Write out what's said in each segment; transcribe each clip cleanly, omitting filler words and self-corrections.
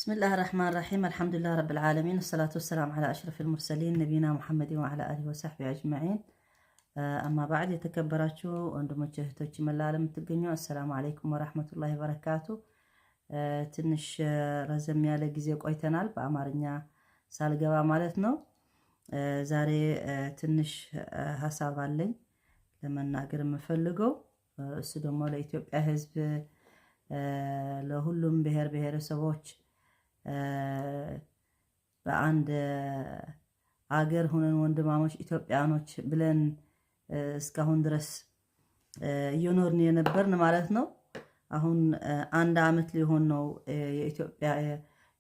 بسم الله الرحمن الرحيم، الحمد لله رب العالمين، والصلاة والسلام على أشرف المرسلين نبينا محمد وعلى آله وصحبه أجمعين، أما بعد። የተከበራችሁ ወንድሞች እህቶች፣ መላ ዓለም የምትገኙ السلام عليكم ورحمة الله وبركاته። ትንሽ ረዘም ያለ ጊዜ ቆይተናል በአማርኛ ሳልገባ ማለት ነው። ዛሬ ትንሽ ሀሳብ አለኝ ለመናገር የምፈልገው። እሱ ደግሞ ለኢትዮጵያ ሕዝብ፣ ለሁሉም ብሔር ብሔረሰቦች በአንድ አገር ሁነን ወንድማሞች ኢትዮጵያኖች ብለን እስካሁን ድረስ እየኖርን የነበርን ማለት ነው። አሁን አንድ አመት ሊሆን ነው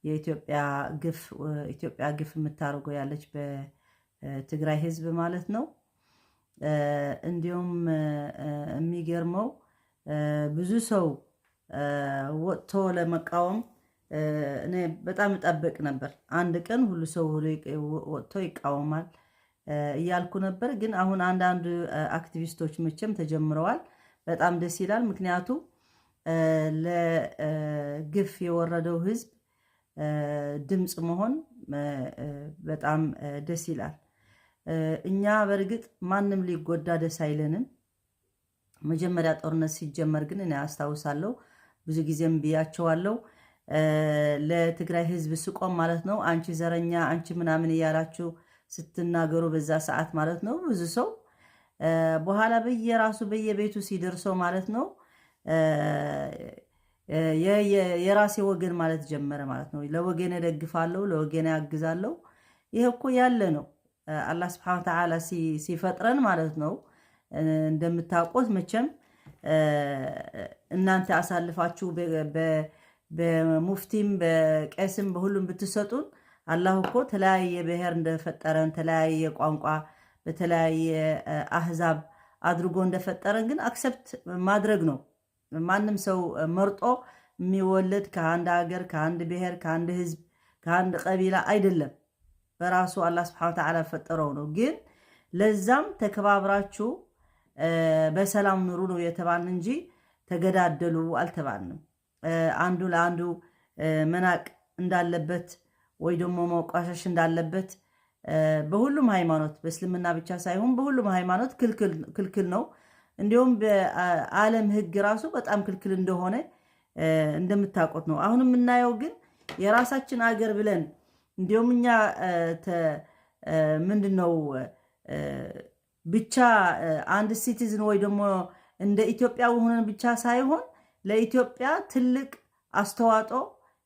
የኢትዮጵያ ግፍ፣ ኢትዮጵያ ግፍ የምታደርገው ያለች በትግራይ ህዝብ ማለት ነው። እንዲሁም የሚገርመው ብዙ ሰው ወጥቶ ለመቃወም እኔ በጣም እጠብቅ ነበር። አንድ ቀን ሁሉ ሰው ወጥቶ ይቃወማል እያልኩ ነበር። ግን አሁን አንዳንድ አክቲቪስቶች መቼም ተጀምረዋል። በጣም ደስ ይላል። ምክንያቱ ለግፍ የወረደው ህዝብ ድምፅ መሆን በጣም ደስ ይላል። እኛ በእርግጥ ማንም ሊጎዳ ደስ አይለንም። መጀመሪያ ጦርነት ሲጀመር ግን እኔ አስታውሳለሁ፣ ብዙ ጊዜም ብያቸዋለሁ። ለትግራይ ህዝብ ስቆም ማለት ነው፣ አንቺ ዘረኛ፣ አንቺ ምናምን እያላችሁ ስትናገሩ በዛ ሰዓት ማለት ነው፣ ብዙ ሰው በኋላ በየራሱ በየቤቱ ሲደርሰው ማለት ነው የራሴ ወገን ማለት ጀመረ ማለት ነው። ለወገኔ እደግፋለሁ፣ ለወገኔ አግዛለሁ። ይሄ እኮ ያለ ነው። አላህ سبحانه وتعالى ሲፈጥረን ማለት ነው፣ እንደምታውቁት መቼም እናንተ አሳልፋችሁ በሙፍቲም በቄስም በሁሉም ብትሰጡን አላህ እኮ ተለያየ ብሔር እንደፈጠረን፣ ተለያየ ቋንቋ፣ በተለያየ አህዛብ አድርጎ እንደፈጠረን ግን accept ማድረግ ነው። ማንም ሰው መርጦ የሚወለድ ከአንድ ሀገር፣ ከአንድ ብሔር፣ ከአንድ ህዝብ፣ ከአንድ ቀቢላ አይደለም። በራሱ አላህ سبحانه وتعالى ፈጠረው ነው። ግን ለዛም ተከባብራችሁ በሰላም ኑሩ ነው የተባልን እንጂ ተገዳደሉ አልተባልንም። አንዱ ለአንዱ መናቅ እንዳለበት ወይ ደግሞ መቋሸሽ እንዳለበት በሁሉም ሃይማኖት፣ በእስልምና ብቻ ሳይሆን በሁሉም ሃይማኖት ክልክል ነው። እንዲሁም በዓለም ሕግ ራሱ በጣም ክልክል እንደሆነ እንደምታውቁት ነው። አሁን የምናየው ግን የራሳችን አገር ብለን እንዲሁም እኛ ምንድን ነው ብቻ አንድ citizen ወይ ደግሞ እንደ ኢትዮጵያዊ ሆነን ብቻ ሳይሆን ለኢትዮጵያ ትልቅ አስተዋጽኦ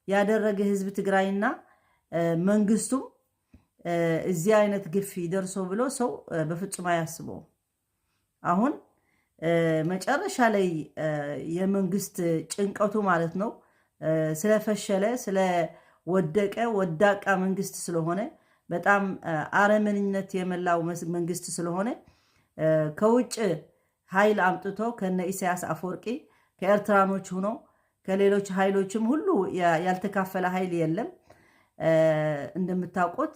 ያደረገ ህዝብ ትግራይና መንግስቱም እዚህ አይነት ግፍ ይደርሶ ብሎ ሰው በፍጹም አያስበውም። አሁን መጨረሻ ላይ የመንግስት ጭንቀቱ ማለት ነው ስለፈሸለ፣ ስለወደቀ፣ ወዳቃ መንግስት ስለሆነ፣ በጣም አረመኔነት የመላው መንግስት ስለሆነ ከውጭ ኃይል አምጥቶ ከነ ኢሳያስ አፈወርቂ፣ ከኤርትራኖች ሆኖ ከሌሎች ኃይሎችም ሁሉ ያልተካፈለ ኃይል የለም እንደምታውቁት።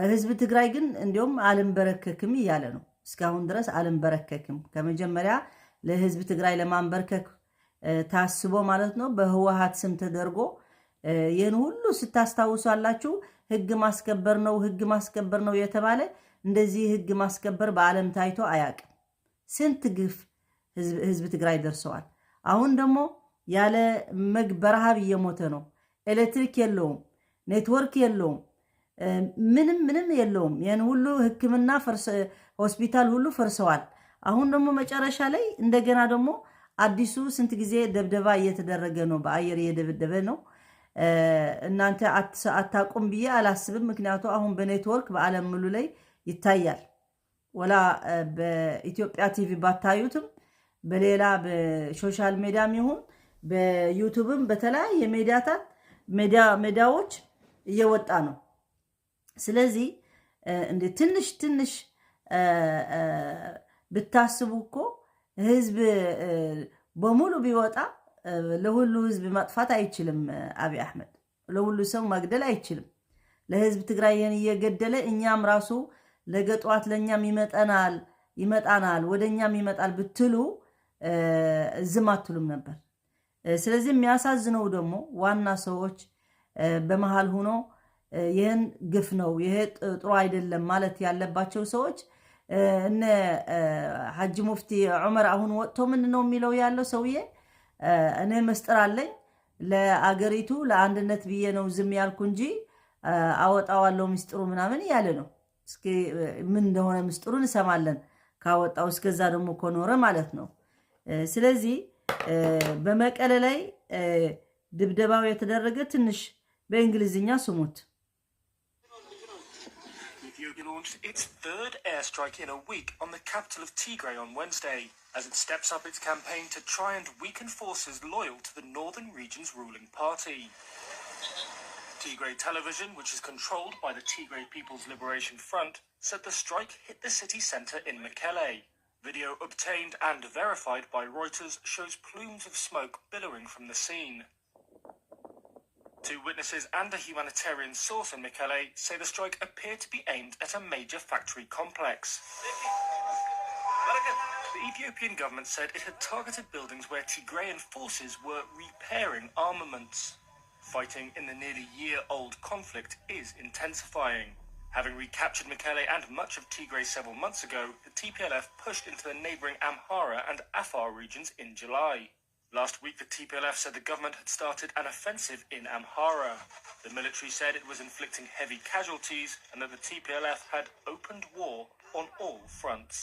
ህዝብ ትግራይ ግን እንዲሁም አልንበረከክም እያለ ነው። እስካሁን ድረስ አልንበረከክም። ከመጀመሪያ ለህዝብ ትግራይ ለማንበርከክ ታስቦ ማለት ነው በህወሀት ስም ተደርጎ ይህን ሁሉ ስታስታውሷላችሁ። ህግ ማስከበር ነው፣ ህግ ማስከበር ነው የተባለ እንደዚህ ህግ ማስከበር በዓለም ታይቶ አያውቅም። ስንት ግፍ ህዝብ ትግራይ ደርሰዋል። አሁን ደግሞ ያለ ምግብ በረሃብ እየሞተ ነው። ኤሌክትሪክ የለውም፣ ኔትወርክ የለውም፣ ምንም ምንም የለውም። ይህን ሁሉ ሕክምና ሆስፒታል ሁሉ ፈርሰዋል። አሁን ደግሞ መጨረሻ ላይ እንደገና ደግሞ አዲሱ ስንት ጊዜ ደብደባ እየተደረገ ነው፣ በአየር እየደበደበ ነው። እናንተ አታቁም ብዬ አላስብም። ምክንያቱ አሁን በኔትወርክ በዓለም ሙሉ ላይ ይታያል። ወላ በኢትዮጵያ ቲቪ ባታዩትም በሌላ በ social media ም ይሁን በ YouTube ም በተለያየ ሜዲያታት ሜዲያዎች እየወጣ ነው። ስለዚህ እንደ ትንሽ ትንሽ ብታስቡ እኮ ህዝብ በሙሉ ቢወጣ ለሁሉ ህዝብ ማጥፋት አይችልም። አብይ አሕመድ ለሁሉ ሰው መግደል አይችልም። ለህዝብ ትግራይን እየገደለ እኛም ራሱ ነገ ጠዋት ለእኛም ይመጠናል ይመጣናል ወደ እኛም ይመጣል ብትሉ ዝም አትሉም ነበር። ስለዚህ የሚያሳዝነው ደግሞ ዋና ሰዎች በመሃል ሆኖ ይህን ግፍ ነው፣ ይሄ ጥሩ አይደለም ማለት ያለባቸው ሰዎች እነ ሐጂ ሙፍቲ ዑመር አሁን ወጥቶ ምን ነው የሚለው ያለው ሰውዬ? እኔ ምስጢር አለኝ፣ ለአገሪቱ ለአንድነት ብዬ ነው ዝም ያልኩ እንጂ አወጣዋለሁ ምስጢሩ ምናምን እያለ ነው። እስኪ ምን እንደሆነ ምስጢሩን እንሰማለን ካወጣው፣ እስከዛ ደግሞ ከኖረ ማለት ነው። ስለዚህ በመቀለ ላይ ድብደባው የተደረገ ትንሽ በእንግሊዝኛ ስሙት። Ethiopia launched its third airstrike in a week on the capital of Tigray on Wednesday, as it steps up its campaign to try and weaken forces loyal to the northern region's ruling party. Tigray Television, which is controlled by the Tigray People's Liberation Front, said the strike hit the city center in Mekelle. Video obtained and verified by Reuters shows plumes of smoke billowing from the scene. Two witnesses and a humanitarian source in Mekelle say the strike appeared to be aimed at a major factory complex. The Ethiopian government said it had targeted buildings where Tigrayan forces were repairing armaments. Fighting in the nearly year old conflict is intensifying. Having recaptured Mekelle and much of Tigray several months ago, the TPLF pushed into the neighboring Amhara and Afar regions in July. Last week, the TPLF said the government had started an offensive in Amhara. The military said it was inflicting heavy casualties and that the TPLF had opened war on all fronts.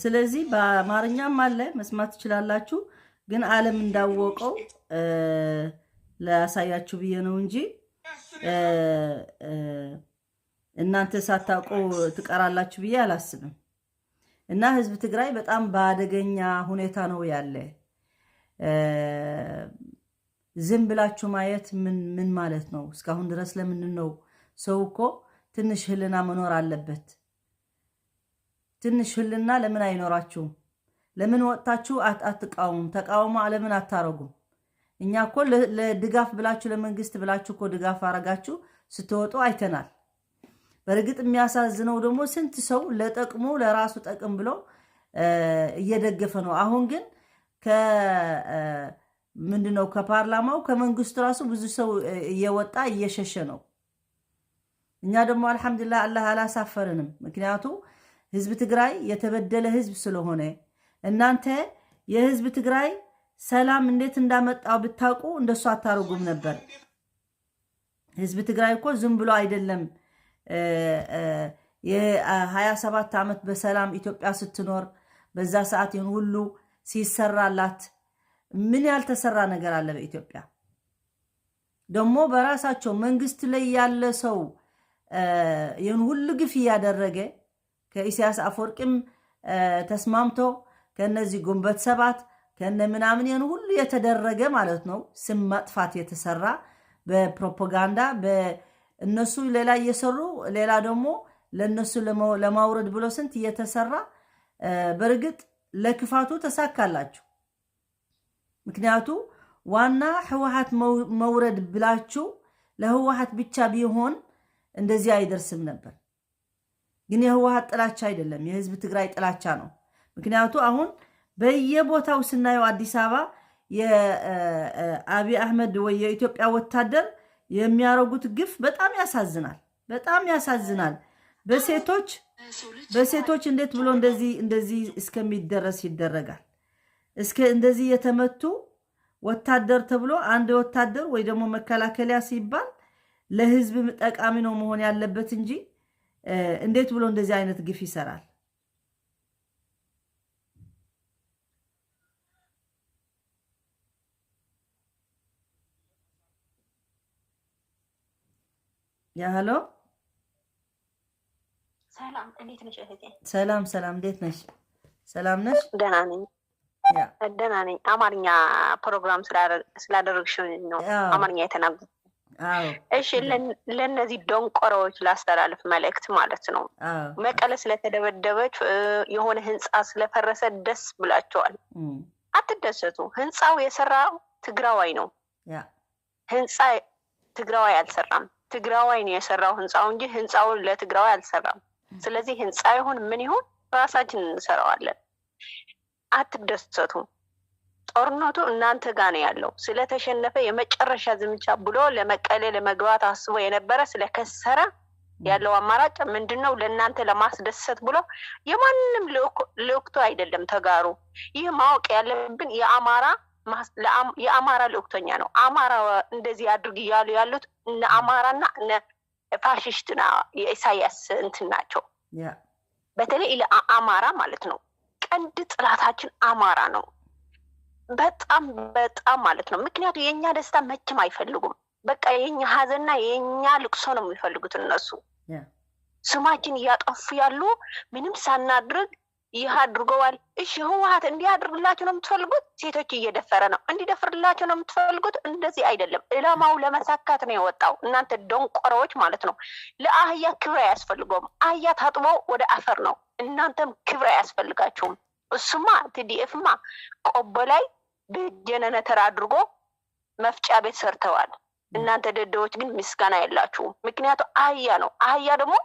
ስለዚህ በአማርኛም አለ፣ መስማት ትችላላችሁ። ግን ዓለም እንዳወቀው ላሳያችሁ ብዬ ነው እንጂ እናንተ ሳታውቁ ትቀራላችሁ ብዬ አላስብም። እና ህዝብ ትግራይ በጣም በአደገኛ ሁኔታ ነው ያለ። ዝም ብላችሁ ማየት ምን ምን ማለት ነው? እስካሁን ድረስ ለምንድን ነው? ሰው እኮ ትንሽ ህሊና መኖር አለበት። ትንሽ ህሊና ለምን አይኖራችሁም? ለምን ወጥታችሁ አትቃወሙም? ተቃውሞ ለምን አታረጉም? እኛ እኮ ለድጋፍ ብላችሁ፣ ለመንግስት ብላችሁ እኮ ድጋፍ አረጋችሁ ስትወጡ አይተናል። በእርግጥ የሚያሳዝነው ደግሞ ስንት ሰው ለጥቅሙ፣ ለራሱ ጥቅም ብሎ እየደገፈ ነው። አሁን ግን ምንድነው ከፓርላማው ከመንግስቱ ራሱ ብዙ ሰው እየወጣ እየሸሸ ነው። እኛ ደግሞ አልሐምዱሊላህ አላህ አላሳፈርንም። ምክንያቱ ህዝብ ትግራይ የተበደለ ህዝብ ስለሆነ። እናንተ የህዝብ ትግራይ ሰላም እንዴት እንዳመጣው ብታውቁ እንደሱ አታደርጉም ነበር። ህዝብ ትግራይ እኮ ዝም ብሎ አይደለም። የ27 ዓመት በሰላም ኢትዮጵያ ስትኖር፣ በዛ ሰዓት ይህን ሁሉ ሲሰራላት፣ ምን ያልተሰራ ነገር አለ በኢትዮጵያ? ደግሞ በራሳቸው መንግስት ላይ ያለ ሰው ይህን ሁሉ ግፍ እያደረገ፣ ከኢሳያስ አፈወርቂም ተስማምቶ፣ ከነዚህ ግንቦት ሰባት ከነ ምናምን ይህን ሁሉ የተደረገ ማለት ነው፣ ስም ማጥፋት የተሰራ በፕሮፓጋንዳ፣ እነሱ ሌላ እየሰሩ ሌላ ደግሞ ለእነሱ ለማውረድ ብሎ ስንት እየተሰራ፣ በእርግጥ ለክፋቱ ተሳካላችሁ። ምክንያቱ ዋና ህወሓት መውረድ ብላችሁ ለህወሓት ብቻ ቢሆን እንደዚህ አይደርስም ነበር። ግን የህወሓት ጥላቻ አይደለም፣ የህዝብ ትግራይ ጥላቻ ነው። ምክንያቱ አሁን በየቦታው ስናየው አዲስ አበባ የአብይ አህመድ ወይ የኢትዮጵያ ወታደር የሚያደርጉት ግፍ በጣም ያሳዝናል። በጣም ያሳዝናል። በሴቶች እንዴት ብሎ እንደዚህ እንደዚህ እስከሚደረስ ይደረጋል? እስከ እንደዚህ የተመቱ ወታደር ተብሎ፣ አንድ ወታደር ወይ ደግሞ መከላከያ ሲባል ለህዝብ ጠቃሚ ነው መሆን ያለበት እንጂ እንዴት ብሎ እንደዚህ አይነት ግፍ ይሰራል? Yeah, hello። ሰላም፣ እንዴት ነሽ እህቴ? ሰላም ሰላም፣ እንዴት ነሽ? ሰላም ነሽ? ደህና ነኝ። ደህና ነኝ። አማርኛ ፕሮግራም ስላደረግሽ ነው አማርኛ የተናገርኩት። እሺ፣ ለእነዚህ ደንቆሮዎች ላስተላልፍ መልእክት ማለት ነው። መቀለ ስለተደበደበች፣ የሆነ ህንፃ ስለፈረሰ ደስ ብላቸዋል። አትደሰቱ። ህንፃው የሰራው ትግራዋይ ነው። ህንፃ ትግራዋይ አልሰራም። ትግራዋይ ነው የሰራው ህንፃው እንጂ ህንፃውን ለትግራዋይ አልሰራም። ስለዚህ ህንፃ ይሁን ምን ይሁን ራሳችን እንሰራዋለን። አትደሰቱም። ጦርነቱ እናንተ ጋ ነው ያለው። ስለተሸነፈ የመጨረሻ ዘመቻ ብሎ ለመቀሌ ለመግባት አስቦ የነበረ ስለከሰረ ያለው አማራጭ ምንድን ነው? ለእናንተ ለማስደሰት ብሎ የማንም ልእክቶ አይደለም ተጋሩ። ይህ ማወቅ ያለብን የአማራ ልእክተኛ ነው። አማራ እንደዚህ አድርግ እያሉ ያሉት እነ አማራና እነ ፋሽስት የኢሳያስ እንትን ናቸው። በተለይ አማራ ማለት ነው። ቀንድ ጥላታችን አማራ ነው። በጣም በጣም ማለት ነው። ምክንያቱ የእኛ ደስታ መቼም አይፈልጉም። በቃ የኛ ሀዘንና የኛ ልቅሶ ነው የሚፈልጉት እነሱ። ስማችን እያጠፉ ያሉ ምንም ሳናድርግ ይህ አድርገዋል። እሺ ህወሀት እንዲያደርግላቸው ነው የምትፈልጉት? ሴቶች እየደፈረ ነው፣ እንዲደፍርላቸው ነው የምትፈልጉት? እንደዚህ አይደለም። እላማው ለመሳካት ነው የወጣው። እናንተ ደንቆሮዎች ማለት ነው። ለአህያ ክብር አያስፈልገውም። አህያ ታጥቦ ወደ አፈር ነው። እናንተም ክብር አያስፈልጋችሁም። እሱማ TDF ማ ቆቦ ላይ በጀነነተር አድርጎ መፍጫ ቤት ሰርተዋል። እናንተ ደደቦች ግን ምስጋና የላችሁም። ምክንያቱ አህያ ነው። አህያ ደግሞ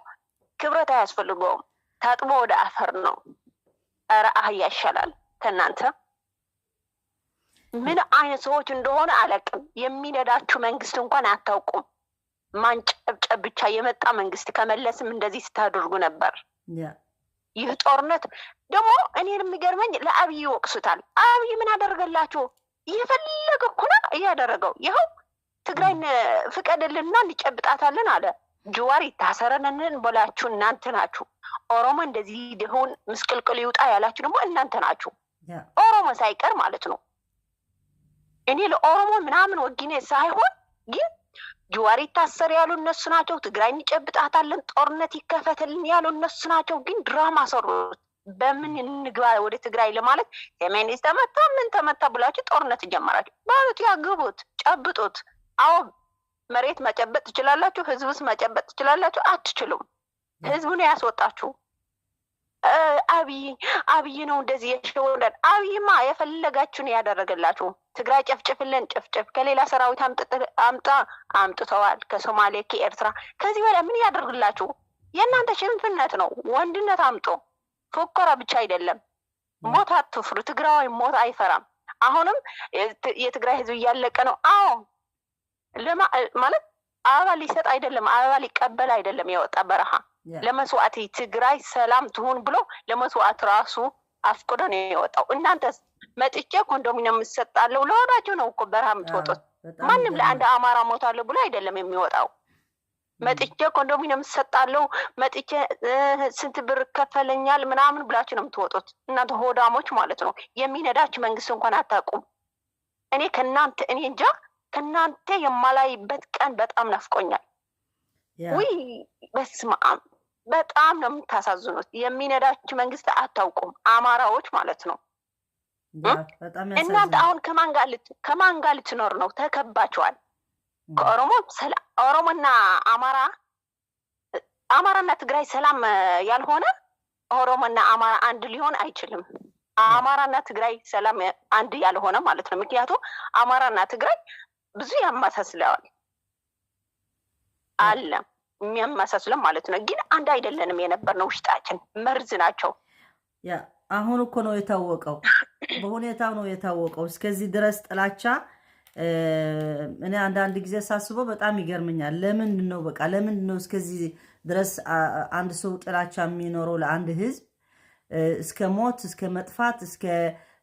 ክብረት አያስፈልገውም። ታጥቦ ወደ አፈር ነው። ኧረ አህያ ይሻላል ከእናንተ። ምን አይነት ሰዎች እንደሆነ አላውቅም። የሚነዳችሁ መንግስት እንኳን አታውቁም። ማንጨብጨብ ብቻ የመጣ መንግስት ከመለስም እንደዚህ ስታደርጉ ነበር። ይህ ጦርነት ደግሞ እኔን የሚገርመኝ ለአብይ ይወቅሱታል። አብይ ምን አደረገላችሁ? እየፈለገ እኮ ነው እያደረገው። ይኸው ትግራይን ፍቀድልና እንጨብጣታለን አለ። ጅዋር ይታሰረንን በላችሁ እናንተ ናችሁ። ኦሮሞ እንደዚህ ድሆን ምስቅልቅል ይውጣ ያላችሁ ደግሞ እናንተ ናችሁ። ኦሮሞ ሳይቀር ማለት ነው። እኔ ለኦሮሞ ምናምን ወጊኔ ሳይሆን ግን ጅዋር ይታሰር ያሉ እነሱ ናቸው። ትግራይ እንጨብጣታለን፣ ጦርነት ይከፈትልን ያሉ እነሱ ናቸው። ግን ድራማ ሰሩት። በምን እንግባ ወደ ትግራይ ለማለት ሰሜን ተመታ ምን ተመታ ብላችሁ ጦርነት ጀመራችሁ። ባሉት ያግቡት፣ ጨብጡት። አዎ መሬት መጨበጥ ትችላላችሁ። ህዝብስ መጨበጥ ትችላላችሁ? አትችሉም። ህዝቡን ያስወጣችሁ አብይ አብይ ነው እንደዚህ የሸወደን። አብይማ የፈለጋችሁን ያደረገላችሁ። ትግራይ ጨፍጭፍልን ጭፍጭፍ፣ ከሌላ ሰራዊት አምጣ አምጥተዋል፣ ከሶማሌ ከኤርትራ። ከዚህ በላይ ምን ያደርግላችሁ? የእናንተ ሽንፍነት ነው። ወንድነት አምጦ ፎከራ ብቻ አይደለም። ሞት አትፍሩ። ትግራዋይ ሞት አይፈራም። አሁንም የትግራይ ህዝብ እያለቀ ነው። አዎ ማለት አበባ ሊሰጥ አይደለም፣ አበባ ሊቀበል አይደለም የወጣ በረሃ ለመስዋዕት ትግራይ ሰላም ትሁን ብሎ ለመስዋዕት ራሱ አፍቅዶ ነው የወጣው። እናንተ መጥቼ ኮንዶሚኒየም እሰጣለሁ ለሆናችሁ ነው እኮ በረሃ የምትወጡት። ማንም ለአንድ አማራ ሞታለሁ ብሎ አይደለም የሚወጣው። መጥቼ ኮንዶሚኒየም እሰጣለሁ መጥቼ ስንት ብር ከፈለኛል ምናምን ብላችሁ ነው የምትወጡት። እናንተ ሆዳሞች ማለት ነው። የሚነዳችሁ መንግስት እንኳን አታውቁም። እኔ ከእናንተ እኔ እንጃ ከእናንተ የማላይበት ቀን በጣም ናፍቆኛል። ውይ በስመ አብ በጣም ነው የምታሳዝኑት። የሚነዳችሁ መንግስት አታውቁም፣ አማራዎች ማለት ነው። እናንተ አሁን ከማን ጋር ልትኖር ነው? ተከባችኋል። ከኦሮሞ ኦሮሞና አማራ አማራና ትግራይ ሰላም ያልሆነ ኦሮሞና አማራ አንድ ሊሆን አይችልም። አማራና ትግራይ ሰላም አንድ ያልሆነ ማለት ነው። ምክንያቱም አማራና ትግራይ ብዙ ያመሳስለዋል አለ የሚያመሳስለን ማለት ነው። ግን አንድ አይደለንም የነበርነው ውስጣችን መርዝ ናቸው። ያ አሁን እኮ ነው የታወቀው፣ በሁኔታው ነው የታወቀው። እስከዚህ ድረስ ጥላቻ እኔ አንዳንድ ጊዜ ሳስበው በጣም ይገርመኛል። ለምንድን ነው በቃ ለምንድን ነው እስከዚህ ድረስ አንድ ሰው ጥላቻ የሚኖረው ለአንድ ህዝብ እስከ ሞት እስከ መጥፋት እስከ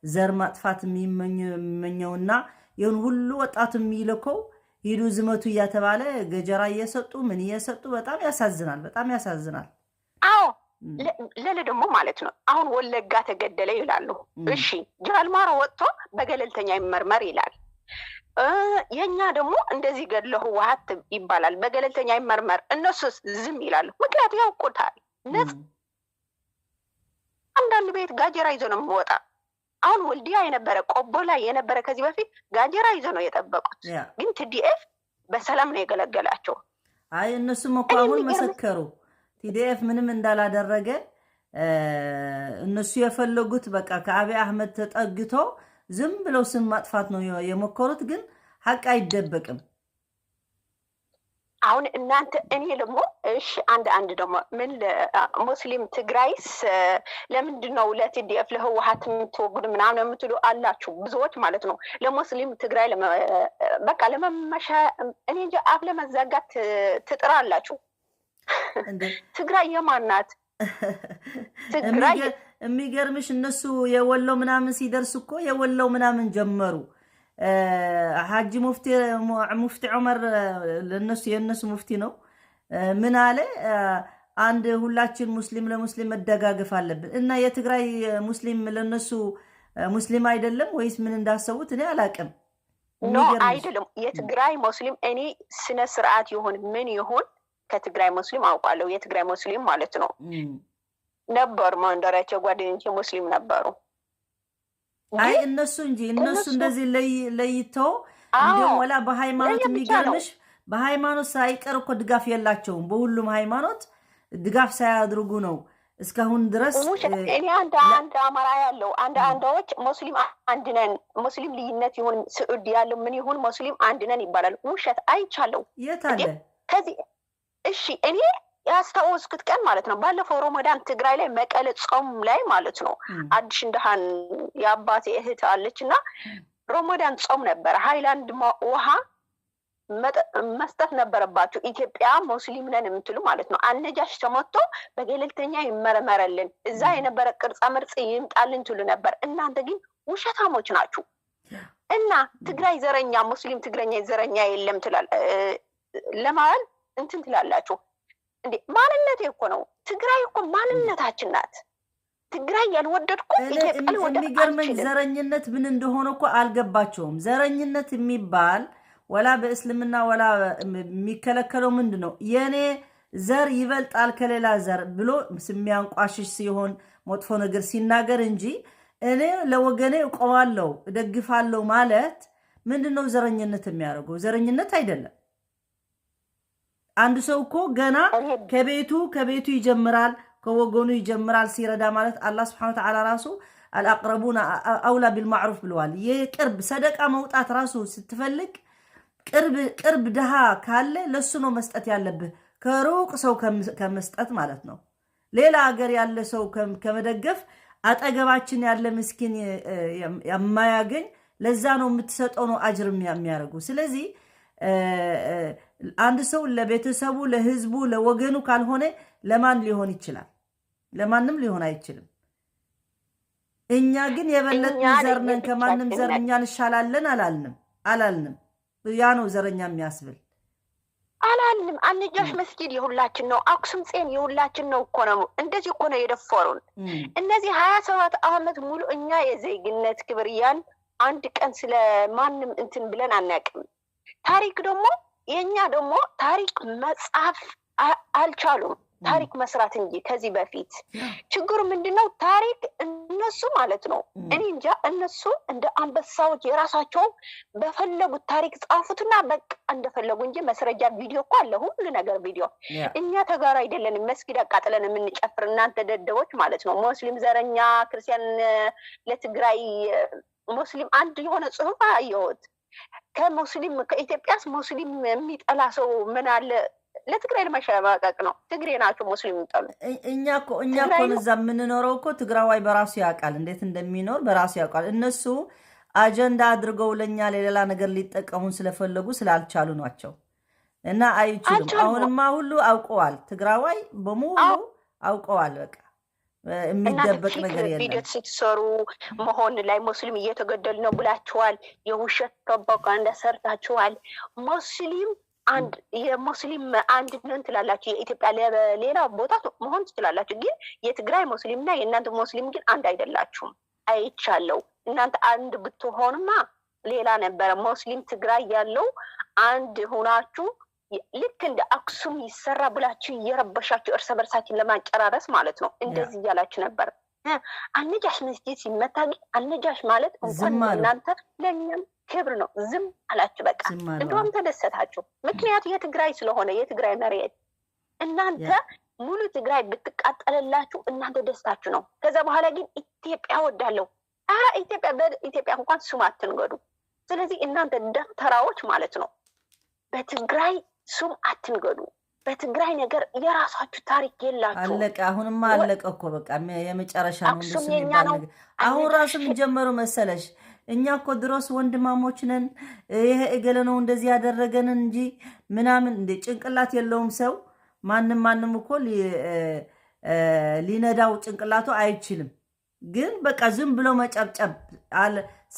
ዘር ማጥፋት የሚመኘውና ይሁን ሁሉ ወጣቱ የሚልከው ሂዱ ዝመቱ እያተባለ ገጀራ እየሰጡ ምን እየሰጡ በጣም ያሳዝናል። በጣም ያሳዝናል። አዎ ለለ ደግሞ ማለት ነው አሁን ወለጋ ተገደለ ይላሉ። እሺ ጃልማሮ ወጥቶ በገለልተኛ ይመርመር ይላል። የእኛ ደግሞ እንደዚህ ገድለ ህወሓት ይባላል። በገለልተኛ ይመርመር፣ እነሱስ ዝም ይላሉ። ምክንያቱ ያውቁታል። ነጽ አንዳንድ ቤት ጋጀራ ይዞ ነው የሚወጣ። አሁን ወልዲያ የነበረ ቆቦ ላይ የነበረ ከዚህ በፊት ጋጀራ ይዞ ነው የጠበቁት። ግን TDF በሰላም ነው የገለገላቸው። አይ እነሱም እኮ አሁን መሰከሩ TDF ምንም እንዳላደረገ። እነሱ የፈለጉት በቃ ከአብይ አህመድ ተጠግቶ ዝም ብለው ስም ማጥፋት ነው የሞከሩት። ግን ሀቅ አይደበቅም። አሁን እናንተ እኔ ደግሞ እሺ አንድ ደግሞ ምን ሙስሊም ትግራይስ ለምንድን ነው ለ TDF ለህወሓት የምትወግዱ ምናምን የምትሉ አላችሁ ብዙዎች ማለት ነው። ለሙስሊም ትግራይ በቃ ለመመሻ እኔ እንጃ አፍ ለመዘጋት ትጥራላችሁ። ትግራይ የማን ናት? ትግራይ የሚገርምሽ እነሱ የወሎ ምናምን ሲደርስ እኮ የወሎ ምናምን ጀመሩ። ሐጂ ሙፍቲ ዑመር ለነሱ የነሱ ሙፍቲ ነው። ምን አለ? አንድ ሁላችን ሙስሊም ለሙስሊም መደጋገፍ አለብን። እና የትግራይ ሙስሊም ለነሱ ሙስሊም አይደለም ወይስ ምን እንዳሰቡት እኔ አላቅም። No አይደለም። የትግራይ ሙስሊም እኔ ስነ ስርዓት ይሁን ምን ይሁን ከትግራይ ሙስሊም አውቃለሁ። የትግራይ ሙስሊም ማለት ነው ነበሩ፣ መንደራቸው ጓደኞቼ ሙስሊም ነበሩ። አይ እነሱ እንጂ እነሱ እንደዚህ ለይተው እንዲሁም ወላ በሃይማኖት የሚገርምሽ በሃይማኖት ሳይቀር እኮ ድጋፍ የላቸውም። በሁሉም ሃይማኖት ድጋፍ ሳያድርጉ ነው እስካሁን ድረስ። እኔ አንድ አማራ ያለው አንድ አንዳዎች ሙስሊም አንድ ነን፣ ሙስሊም ልዩነት ይሁን ስዑድ ያለው ምን ይሁን ሙስሊም አንድ ነን ይባላል። ውሸት አይቻለው። የት አለ ከዚህ? እሺ እኔ ያስታወስኩት ቀን ማለት ነው ባለፈው ሮመዳን ትግራይ ላይ መቀለ ጾም ላይ ማለት ነው አዲስ እንደሃን የአባቴ እህት አለች እና ሮመዳን ጾም ነበረ። ሃይላንድ ውሃ መስጠት ነበረባቸው ኢትዮጵያ ሙስሊም ነን የምትሉ ማለት ነው። አነጃሽ ተመቶ በገለልተኛ ይመረመረልን እዛ የነበረ ቅርጻ ምርጽ ይምጣልን ትሉ ነበር። እናንተ ግን ውሸታሞች ናችሁ። እና ትግራይ ዘረኛ ሙስሊም ትግረኛ ዘረኛ የለም ትላል ለማለት እንትን ትላላችሁ እንዴ? ማንነቴ እኮ ነው። ትግራይ እኮ ማንነታችን ናት። ትግራይ ያልወደድኩ ኢትዮጵያ ልወደድ የሚገርመኝ ዘረኝነት ምን እንደሆነ እኮ አልገባቸውም። ዘረኝነት የሚባል ወላ በእስልምና ወላ የሚከለከለው ምንድን ነው? የኔ ዘር ይበልጣል ከሌላ ዘር ብሎ የሚያንቋሽሽ ሲሆን መጥፎ ነገር ሲናገር እንጂ እኔ ለወገኔ እቆማለሁ እደግፋለሁ ማለት ምንድን ነው ዘረኝነት የሚያደርገው? ዘረኝነት አይደለም። አንድ ሰው እኮ ገና ከቤቱ ይጀምራል፣ ከወገኑ ይጀምራል ሲረዳ ማለት። አላህ ስብሐነ ወተዓላ ራሱ አልአቅረቡን አውላ ቢልማዕሩፍ ብለዋል። የቅርብ ሰደቃ መውጣት ራሱ ስትፈልግ ቅርብ ድሃ ካለ ለሱ ነው መስጠት ያለብህ፣ ከሩቅ ሰው ከመስጠት ማለት ነው። ሌላ ሀገር ያለ ሰው ከመደገፍ አጠገባችን ያለ ምስኪን የማያገኝ ለዛ ነው የምትሰጠው ነው አጅር የሚያደርጉ። ስለዚህ አንድ ሰው ለቤተሰቡ፣ ለህዝቡ፣ ለወገኑ ካልሆነ ለማን ሊሆን ይችላል? ለማንም ሊሆን አይችልም። እኛ ግን የበለጥን ዘር ነን፣ ከማንም ዘር እኛ እንሻላለን አላልንም። ያ ነው ዘረኛ የሚያስብል። አላልንም። አልነጃሽ መስጊድ የሁላችን ነው። አክሱም ጽዮን የሁላችን ነው እኮ ነው። እንደዚህ እኮ ነው የደፈሩን። እነዚህ 27 ዓመት ሙሉ እኛ የዜግነት ክብር እያልን አንድ ቀን ስለ ማንም እንትን ብለን አናውቅም። ታሪክ ደግሞ የእኛ ደግሞ ታሪክ መጻፍ አልቻሉም። ታሪክ መስራት እንጂ ከዚህ በፊት ችግሩ ምንድነው? ታሪክ እነሱ ማለት ነው እኔ እንጃ እነሱ እንደ አንበሳዎች የራሳቸው በፈለጉት ታሪክ ጻፉትና በቃ እንደፈለጉ እንጂ መስረጃ ቪዲዮ እኮ አለ፣ ሁሉ ነገር ቪዲዮ። እኛ ተጋሩ አይደለንም መስጊድ አቃጥለን የምንጨፍር እናንተ ደደቦች ማለት ነው። ሙስሊም ዘረኛ፣ ክርስቲያን ለትግራይ ሙስሊም አንድ የሆነ ጽሁፍ አየሁት። ከሙስሊም ከኢትዮጵያስ ሙስሊም የሚጠላ ሰው ምን አለ? ለትግራይ ለማሸማቀቅ ነው። ትግሬ ናቸው ሙስሊም የሚጠሉ። እኛ እኮ እዛ የምንኖረው እኮ ትግራዋይ በራሱ ያውቃል፣ እንዴት እንደሚኖር በራሱ ያውቃል። እነሱ አጀንዳ አድርገው ለእኛ ለሌላ ነገር ሊጠቀሙን ስለፈለጉ ስላልቻሉ ናቸው እና አይችሉም። አሁንማ ሁሉ አውቀዋል፣ ትግራዋይ በሙሉ አውቀዋል። በቃ የሚደበቅ ነገር የለም። ቪዲዮ ስትሰሩ መሆን ላይ ሙስሊም እየተገደሉ ነው ብላችኋል። የውሸት ፕሮፓጋንዳ ሰርታችኋል። ሙስሊም አንድ የሙስሊም አንድ ነን ትላላችሁ። የኢትዮጵያ ሌላ ቦታ መሆን ትችላላችሁ፣ ግን የትግራይ ሙስሊም እና የእናንተ ሙስሊም ግን አንድ አይደላችሁም። አይቻለው። እናንተ አንድ ብትሆንማ ሌላ ነበረ። ሙስሊም ትግራይ ያለው አንድ ሆናችሁ ልክ እንደ አክሱም ይሰራ ብላችሁ እየረበሻችሁ እርስ በርሳችን ለማጨራረስ ማለት ነው። እንደዚህ እያላችሁ ነበር። አልነጃሽ መስጊድ ሲመታ ግን አልነጃሽ ማለት እንኳን እናንተ ለእኛም ክብር ነው። ዝም አላችሁ በቃ። እንደውም ተደሰታችሁ። ምክንያቱ የትግራይ ስለሆነ የትግራይ መሬት እናንተ ሙሉ ትግራይ ብትቃጠልላችሁ እናንተ ደስታችሁ ነው። ከዛ በኋላ ግን ኢትዮጵያ ወዳለሁ ኢትዮጵያ በኢትዮጵያ እንኳን ስም አትንገዱ። ስለዚህ እናንተ ደብተራዎች ማለት ነው በትግራይ ስም አትንገዱ። በትግራይ ነገር የራሳችሁ ታሪክ የላችሁ። አለቀ። አሁንማ አለቀ እኮ በቃ የመጨረሻ ነው። አክሱም እንደሱ የኛ የሚባል ነው። ነገር አሁን ራሱ ምን ጀመሩ መሰለሽ? እኛ እኮ ድሮስ ወንድማሞች ነን፣ ይሄ እገሌ ነው እንደዚህ ያደረገን እንጂ ምናምን። እንደ ጭንቅላት የለውም ሰው። ማንም ማንም እኮ ሊነዳው ጭንቅላቱ አይችልም። ግን በቃ ዝም ብሎ መጨብጨብ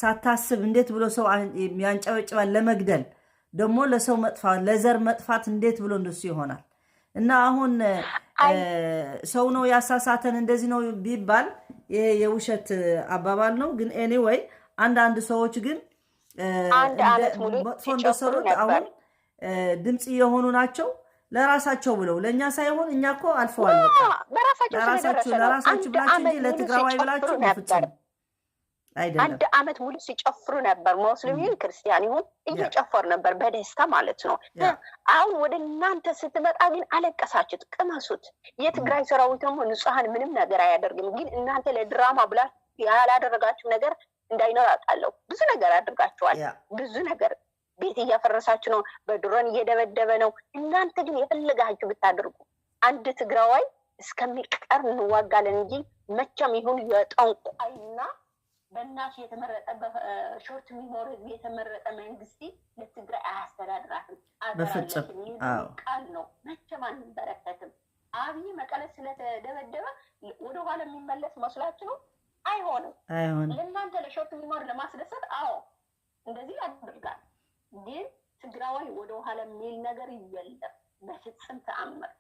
ሳታስብ እንዴት ብሎ ሰው ያንጨበጭባል? ለመግደል ደግሞ ለሰው መጥፋት ለዘር መጥፋት እንዴት ብሎ እንደሱ ይሆናል? እና አሁን ሰው ነው ያሳሳተን እንደዚህ ነው ቢባል ይሄ የውሸት አባባል ነው። ግን anyway አንዳንድ ሰዎች ግን አንድ ዓመት ሙሉ መጥፎ ሲጨፍሩ እንደሰሩት ነበር። አሁን ድምፅ እየሆኑ ናቸው ለራሳቸው ብለው፣ ለእኛ ሳይሆን። እኛ እኮ አልፈዋል። በቃ በራሳቸው ለራሳችሁ ስለደረሰ ነው። ለራሳችሁ አንድ ብላችሁ እንጂ ዓመት ሙሉ ለትግራዋይ ሲጨፍሩ ብላችሁ ነበር። በፍጹም አይደለም። አንድ ዓመት ሙሉ ሲጨፍሩ ነበር። ሙስሊም ይሁን ክርስቲያን ይሁን እየጨፈሩ ነበር በደስታ ማለት ነው። አሁን ወደ እናንተ ስትመጣ ግን አለቀሳችሁት፣ ቅመሱት። የትግራይ ሰራዊት ደግሞ ንጹሐን ምንም ነገር አያደርግም። ግን እናንተ ለድራማ ብላችሁ ያላደረጋችሁ ነገር እንዳይኖር አውቃለሁ። ብዙ ነገር አድርጋችኋል። ብዙ ነገር ቤት እያፈረሳችሁ ነው፣ በድሮን እየደበደበ ነው። እናንተ ግን የፈለጋችሁ ብታደርጉ አንድ ትግራዋይ እስከሚቀር እንዋጋለን እንጂ መቼም ይሁን የጠንቋይና በእናቱ የተመረጠ በ short memory የተመረጠ መንግስት ለትግራይ አያስተዳድራትም። በፍጹም። አገራለችን ይህ ቃል ነው። መቼም አንበረከትም። አብይ መቀለ ስለተደበደበ ወደኋላ የሚመለስ መስላችሁ ነው? አይሆንም። አይሆንም። ለእናንተ ለ short memory ለማስደሰት አዎ እንደዚህ ያደርጋል። ግን ትግራዋይ ወደኋላ የሚል ነገር የለም በፍጹም ተአምር።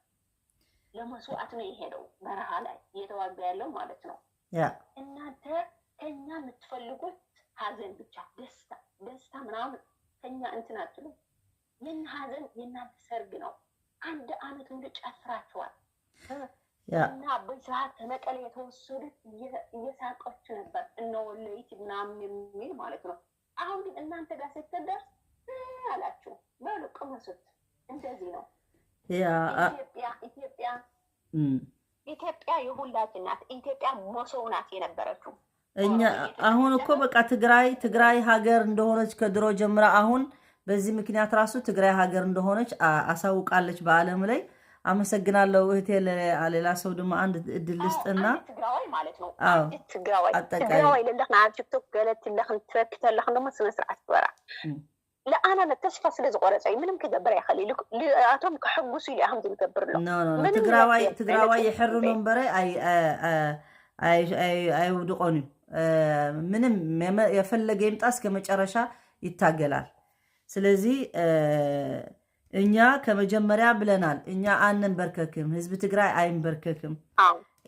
ለመስዋዕት ነው የሄደው፣ በረሃ ላይ እየተዋጋ ያለው ማለት ነው። እናንተ ከኛ የምትፈልጉት ሀዘን ብቻ፣ ደስታ ደስታ ምናምን ከኛ እንትን አትሉ። የኛ ሀዘን የእናንተ ሰርግ ነው። አንድ አመት ሙሉ ጨፍራችኋል። እና አቦይ ስብሐት ከመቀሌ የተወሰዱት እየሳቀች ነበር እነ ወለይት ምናምን የሚል ማለት ነው። አሁን ግን እናንተ ጋር ስትደርስ አላችሁ፣ በሉ ቅመሱት። እንደዚህ ነው። ኢትዮጵያ ኢትዮጵያ ኢትዮጵያ የሁላችን ናት። ኢትዮጵያ መሶብ ናት የነበረችው። እኛ አሁን እኮ በቃ ትግራይ ትግራይ ሀገር እንደሆነች ከድሮ ጀምራ አሁን በዚህ ምክንያት ራሱ ትግራይ ሀገር እንደሆነች አሳውቃለች በዓለም ላይ። አመሰግናለሁ እህቴ። ሌላ ሰው ደግሞ አንድ እድል ልስጥና አንድ ትግራዋይ ማለት ነው። አዎ አንድ ትግራዋይ አጠቃላይ ትግራዋይ ለለኽን ኣብ ቲክቶክ ገለት ለኽን ትረክተለኽን ደግሞ ስነ ስርዓት ግበራ። ለኣና ተስፋ ስለ ዝቆረፀ እዩ ምንም ክገብር ኣይኽእል እዩ። ኣቶም ክሕጉሱ ኢሉ ከምዚ ዝገብር ኣሎ። No, no, no. ምንም ትግራዋይ ነገር ትግራዋይ ዓይነት ይሕርኑ እምበረ ኣይውድቆን እዩ። ምንም የፈለገ ይምጣ እስከ መጨረሻ ይታገላል። ስለዚህ እኛ ከመጀመሪያ ብለናል፣ እኛ አንንበርከክም፣ ህዝብ ትግራይ አይንበርከክም።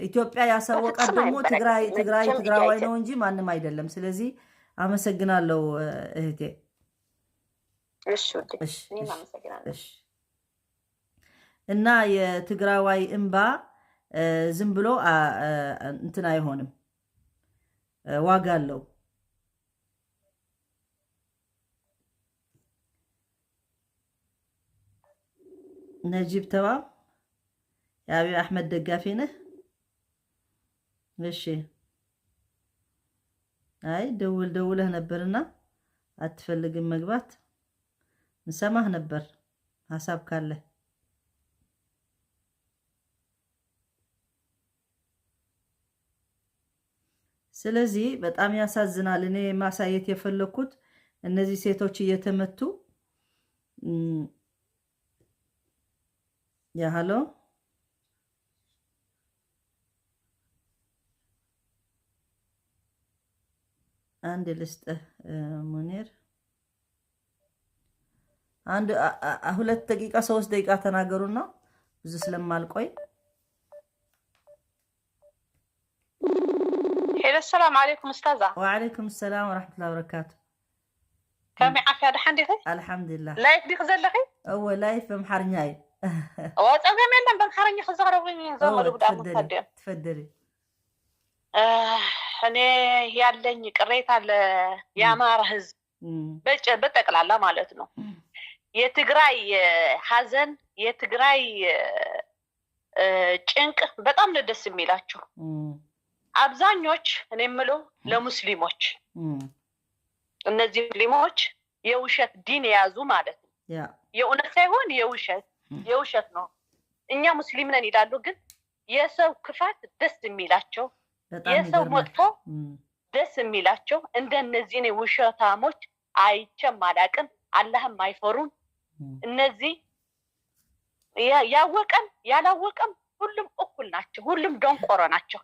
ኢትዮጵያ ያሳወቃት በፍጹም ደግሞ ትግራይ አይንበረከክም። ትግራይ መቼም ትግራዋይ እያይተ ነው እንጂ ማንም አይደለም። ስለዚህ አመሰግናለሁ እህቴ። እሺ ውዴ፣ እሺ። እኔም እሺ። አመሰግናለሁ። እሺ። እና የትግራዋይ እምባ ዝም ብሎ እንትን አይሆንም፣ ዋጋ አለው። ነጂብ ተባም የአብይ አሕመድ ደጋፊ ነህ? እሺ። አይ ደውል ደውለህ ነበርና አትፈልግም መግባት። እንሰማህ ነበር ሀሳብ ካለ። ስለዚህ በጣም ያሳዝናል። እኔ ማሳየት የፈለኩት እነዚህ ሴቶች እየተመቱ yeah, hello፣ አንድ ልስጥህ ሙኒር፣ አንድ 2 ደቂቃ 3 ደቂቃ ተናገሩና ብዙ ስለማልቆይ። Hello፣ السلام عليكم ኡስታዛ። وعليكم السلام ورحمة الله وبركاته። ከመይ ዓፍያ ድሓን ዲኺ? አልሐምዱሊላህ። Live ዲኺ ዘለኺ? እወ፣ live በአምሓርኛ እዩ። ፀገም የለን፣ በአምሓርኛ ክዛረቡ እወ። ዘመዱ ብጣዕሚ تفضلي። ታድዮም። تفضلي። እኔ ያለኝ ቅሬታ የአማራ ህዝብ በጠቅላላ ማለት ነው። የትግራይ ሀዘን የትግራይ ጭንቅ በጣም ነው ደስ የሚላቸው። አብዛኞች እኔ የምለው ለሙስሊሞች እነዚህ ሙስሊሞች የውሸት ዲን የያዙ ማለት ነው። የእውነት ሳይሆን የውሸት የውሸት ነው። እኛ ሙስሊም ነን ይላሉ፣ ግን የሰው ክፋት ደስ የሚላቸው፣ የሰው መጥፎ ደስ የሚላቸው እንደነዚህ እኔ ውሸታሞች አይቼም አላቅም። አላህም አይፈሩም። እነዚህ ያወቀም ያላወቀም ሁሉም እኩል ናቸው። ሁሉም ደንቆሮ ናቸው።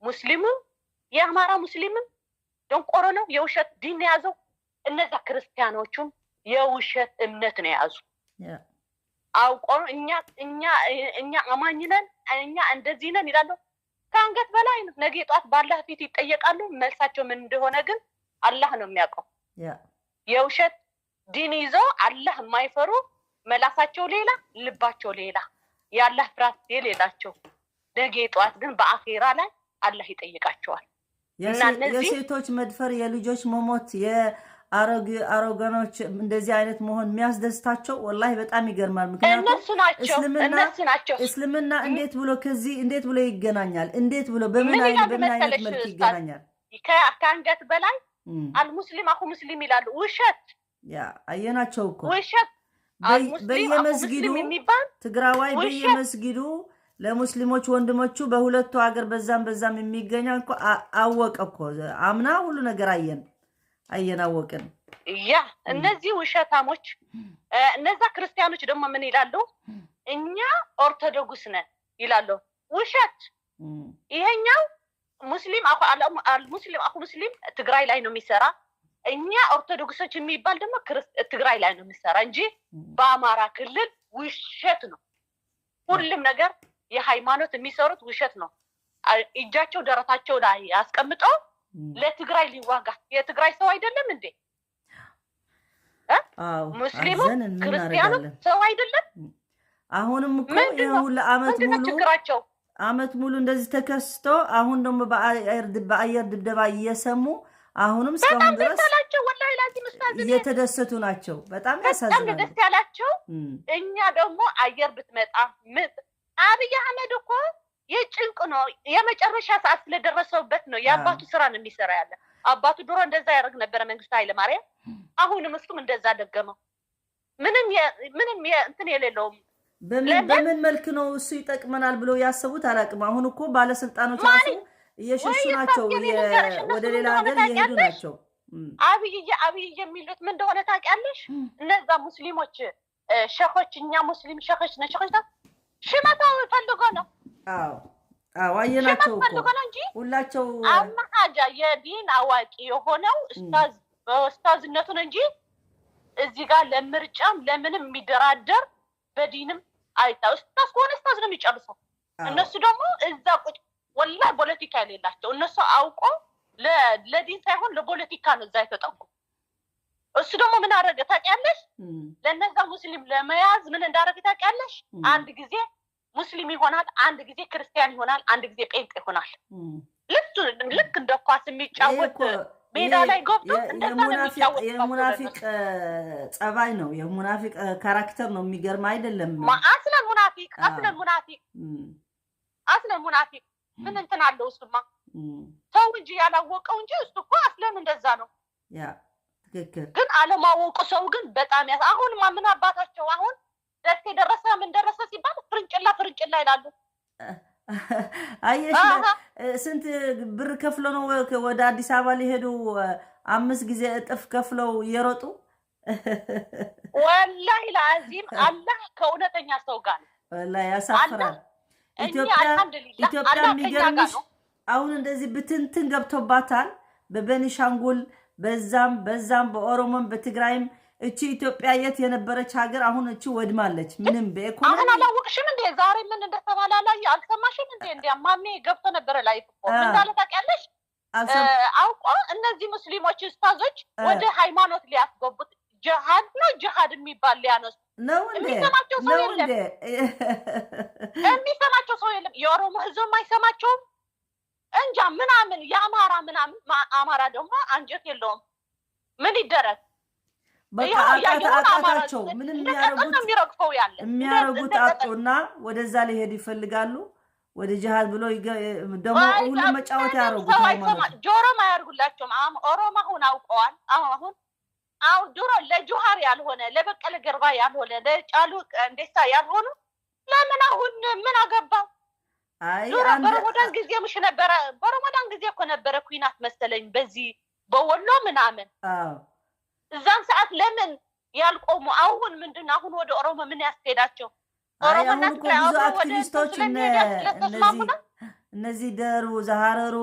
ሙስሊሙ የአማራ ሙስሊምም ደንቆሮ ነው፣ የውሸት ዲን የያዘው። እነዛ ክርስቲያኖቹም የውሸት እምነት ነው የያዙ። አውቆ እኛ እኛ እኛ አማኝ ነን፣ እኛ እንደዚህ ነን ይላሉ። ከአንገት በላይ ነው። ነገ ጧት በአላህ ፊት ይጠየቃሉ። መልሳቸው ምን እንደሆነ ግን አላህ ነው የሚያውቀው። የውሸት ዲን ይዘው አላህ የማይፈሩ፣ መላሳቸው ሌላ፣ ልባቸው ሌላ፣ የአላህ ፍርሃት የሌላቸው፣ ነገ ጧት ግን በአኼራ ላይ አላህ ይጠይቃቸዋል። የሴቶች መድፈር፣ የልጆች መሞት፣ የአሮገኖች እንደዚህ አይነት መሆን የሚያስደስታቸው ወላሂ በጣም ይገርማል። ምክንያቱም እስልምና እንዴት ብሎ ከዚህ እንዴት ብሎ ይገናኛል? እንዴት ብሎ በምን አይነት መልክ ይገናኛል? ከአንገት በላይ አልሙስሊም أخو مسلم ይላሉ። ውሸት። ያ አየናቸው እኮ። ውሸት። በየመስጊዱ ትግራዋይ በየመስጊዱ ለሙስሊሞች ወንድሞቹ በሁለቱ ሀገር በዛም በዛም የሚገኛ እኮ አወቀ እኮ፣ አምና ሁሉ ነገር አየን አየን አወቅን። ያ እነዚህ ውሸታሞች፣ እነዛ ክርስቲያኖች ደግሞ ምን ይላሉ? እኛ ኦርቶዶክስ ነን ይላሉ። ውሸት። ይሄኛው ሙስሊም ሙስሊም أخو مسلم ትግራይ ላይ ነው የሚሰራ። እኛ ኦርቶዶክሶች የሚባል ደግሞ ትግራይ ላይ ነው የሚሰራ እንጂ በአማራ ክልል ውሸት ነው። ሁሉም ነገር የሃይማኖት የሚሰሩት ውሸት ነው። እጃቸው ደረታቸው ላይ አስቀምጠው ለትግራይ ሊዋጋ፣ የትግራይ ሰው አይደለም እንዴ? ሙስሊሙ ክርስቲያኑ ሰው አይደለም? አሁንም እኮ ይሄ አመት ሙሉ ችግራቸው አመት ሙሉ እንደዚህ ተከስቶ አሁን ደግሞ በአየር ድብደባ እየሰሙ አሁንም እስካሁን ድረስ እየተደሰቱ ናቸው። በጣም ያሳዝናል። በጣም ደስ ያላቸው። እኛ ደግሞ አየር ብትመጣ፣ አብይ አህመድ እኮ የጭንቅ ነው፣ የመጨረሻ ሰዓት ስለደረሰውበት ነው። የአባቱ ስራ ነው የሚሰራ ያለ። አባቱ ድሮ እንደዛ ያደርግ ነበረ መንግስቱ ኃይለማርያም። አሁንም እሱም እንደዛ ደገመው። ምንም ምንም እንትን የሌለውም። በምን መልክ ነው እሱ ይጠቅመናል ብለው ያሰቡት አላውቅም። አሁን እኮ ባለስልጣኖች ራሱ እየሸሹ ናቸው፣ ወደ ሌላ ሀገር እየሄዱ ናቸው። አብይ አብይ የሚሉት ምን እንደሆነ ታውቂያለሽ? እነዛ ሙስሊሞች ሸኾች፣ እኛ ሙስሊም ሸኾች ነን፣ ሸኾች ሽመታው ፈልጎ ነው። አዎ አዎ፣ አየናቸው እኮ ፈልጎ ነው እንጂ ሁላቸው። አማሃጃ የዲን አዋቂ የሆነው ኡስታዝ በኡስታዝነቱን እንጂ እዚህ ጋር ለምርጫም ለምንም የሚደራደር በዲንም አይታ ኡስታዝ ከሆነ ኡስታዝ ነው የሚጨርሰው። እነሱ ደግሞ እዛ ቁጭ ወላ ፖለቲካ የሌላቸው፣ እነሱ አውቆ ለዲን ሳይሆን ለፖለቲካ ነው እዛ የተጠጉ። እሱ ደግሞ ምን አደረገ ታውቂያለሽ? ለእነዛ ሙስሊም ለመያዝ ምን እንዳደረገ ታውቂያለሽ? አንድ ጊዜ ሙስሊም ይሆናል፣ አንድ ጊዜ ክርስቲያን ይሆናል፣ አንድ ጊዜ ጴንጤ ይሆናል። ልክ እንደ ኳስ የሚጫወት ሜዳ ላይ ገብቶ እንደዛ ነው የሚጫወት። የሙናፊቅ ጸባይ ነው፣ የሙናፊቅ character ነው። የሚገርም አይደለም? أصلا ሙናፊቅ፣ أصلا ሙናፊቅ፣ أصلا ሙናፊቅ። ምን እንትን አለው እሱማ፣ ሰው እንጂ ያላወቀው እንጂ እሱ እኮ أصلا እንደዛ ነው። ያ ትክክል። ግን አለማወቁ ሰው ግን በጣም ያስ አሁንማ ምን አባታቸው፣ አሁን ደሴ ደረሰ ምን ደረሰ ሲባል ፍርንጭላ ፍርንጭላ ይላሉ። አየሽ፣ ስንት ብር ከፍሎ ነው ወደ አዲስ አበባ ሊሄዱ፣ 5 ጊዜ እጥፍ ከፍለው እየሮጡ። ወላሂ ለአዚም አላህ ከእውነተኛ ሰው ጋር ነው። ወላሂ ያሳፍራል። ኢትዮጵያ የሚገርምሽ አሁን እንደዚህ ብትንትን ገብቶባታል። በቤኒሻንጉል በዛም በዛም በኦሮሞም በትግራይም፣ እቺ ኢትዮጵያ የት የነበረች ሀገር አሁን እቺ ወድማለች። ምንም በኢኮኖሚ አሁን አላወቅሽም እንዴ? ዛሬ ምን እንደተባለ ላይ አልሰማሽም እንዴ? እንዴ ማሜ ገብቶ ነበረ ላይ እኮ ምን እንዳለ ታውቂያለሽ? አውቆ እነዚህ ሙስሊሞች ኡስታዞች ወደ ሃይማኖት ሊያስገቡት ጅሃድ ነው ጅሃድ የሚባል ሊያነሱ ነው እንዴ? የሚሰማቸው ሰው የለም። የሚሰማቸው ሰው የለም። የኦሮሞ ህዝብም አይሰማቸውም። እንጃ ምናምን የአማራ ምናምን፣ አማራ ደግሞ አንጀት የለውም። ምን ይደረግ? በቃ አቃታቸው። ምንም የሚያረጉት አጡና ወደዛ ሊሄዱ ይፈልጋሉ። ወደ ጅሃድ ብሎ ደግሞ ሁሉም መጫወት ያደረጉት። ጆሮም አያርጉላቸውም። ኦሮሞ አሁን አውቀዋል። አሁን አሁን ድሮ ለጆሃር ያልሆነ፣ ለበቀለ ገርባ ያልሆነ፣ ለጫሉ እንዴሳ ያልሆኑ ለምን አሁን ምን አገባው? ድሮ በረመዳን ጊዜ ምሽ ነበረ። በረመዳን ጊዜ እኮ ነበረ ኩናት መሰለኝ በዚህ በወሎ ምናምን። እዛን ሰዓት ለምን ያልቆሙ? አሁን ምንድን አሁን ወደ ኦሮሞ ምን ያስኬዳቸው? ኦሮሞና ትግራይ ብዙ አክቲቪስቶች እነዚህ ደሩ ዘሀረሩ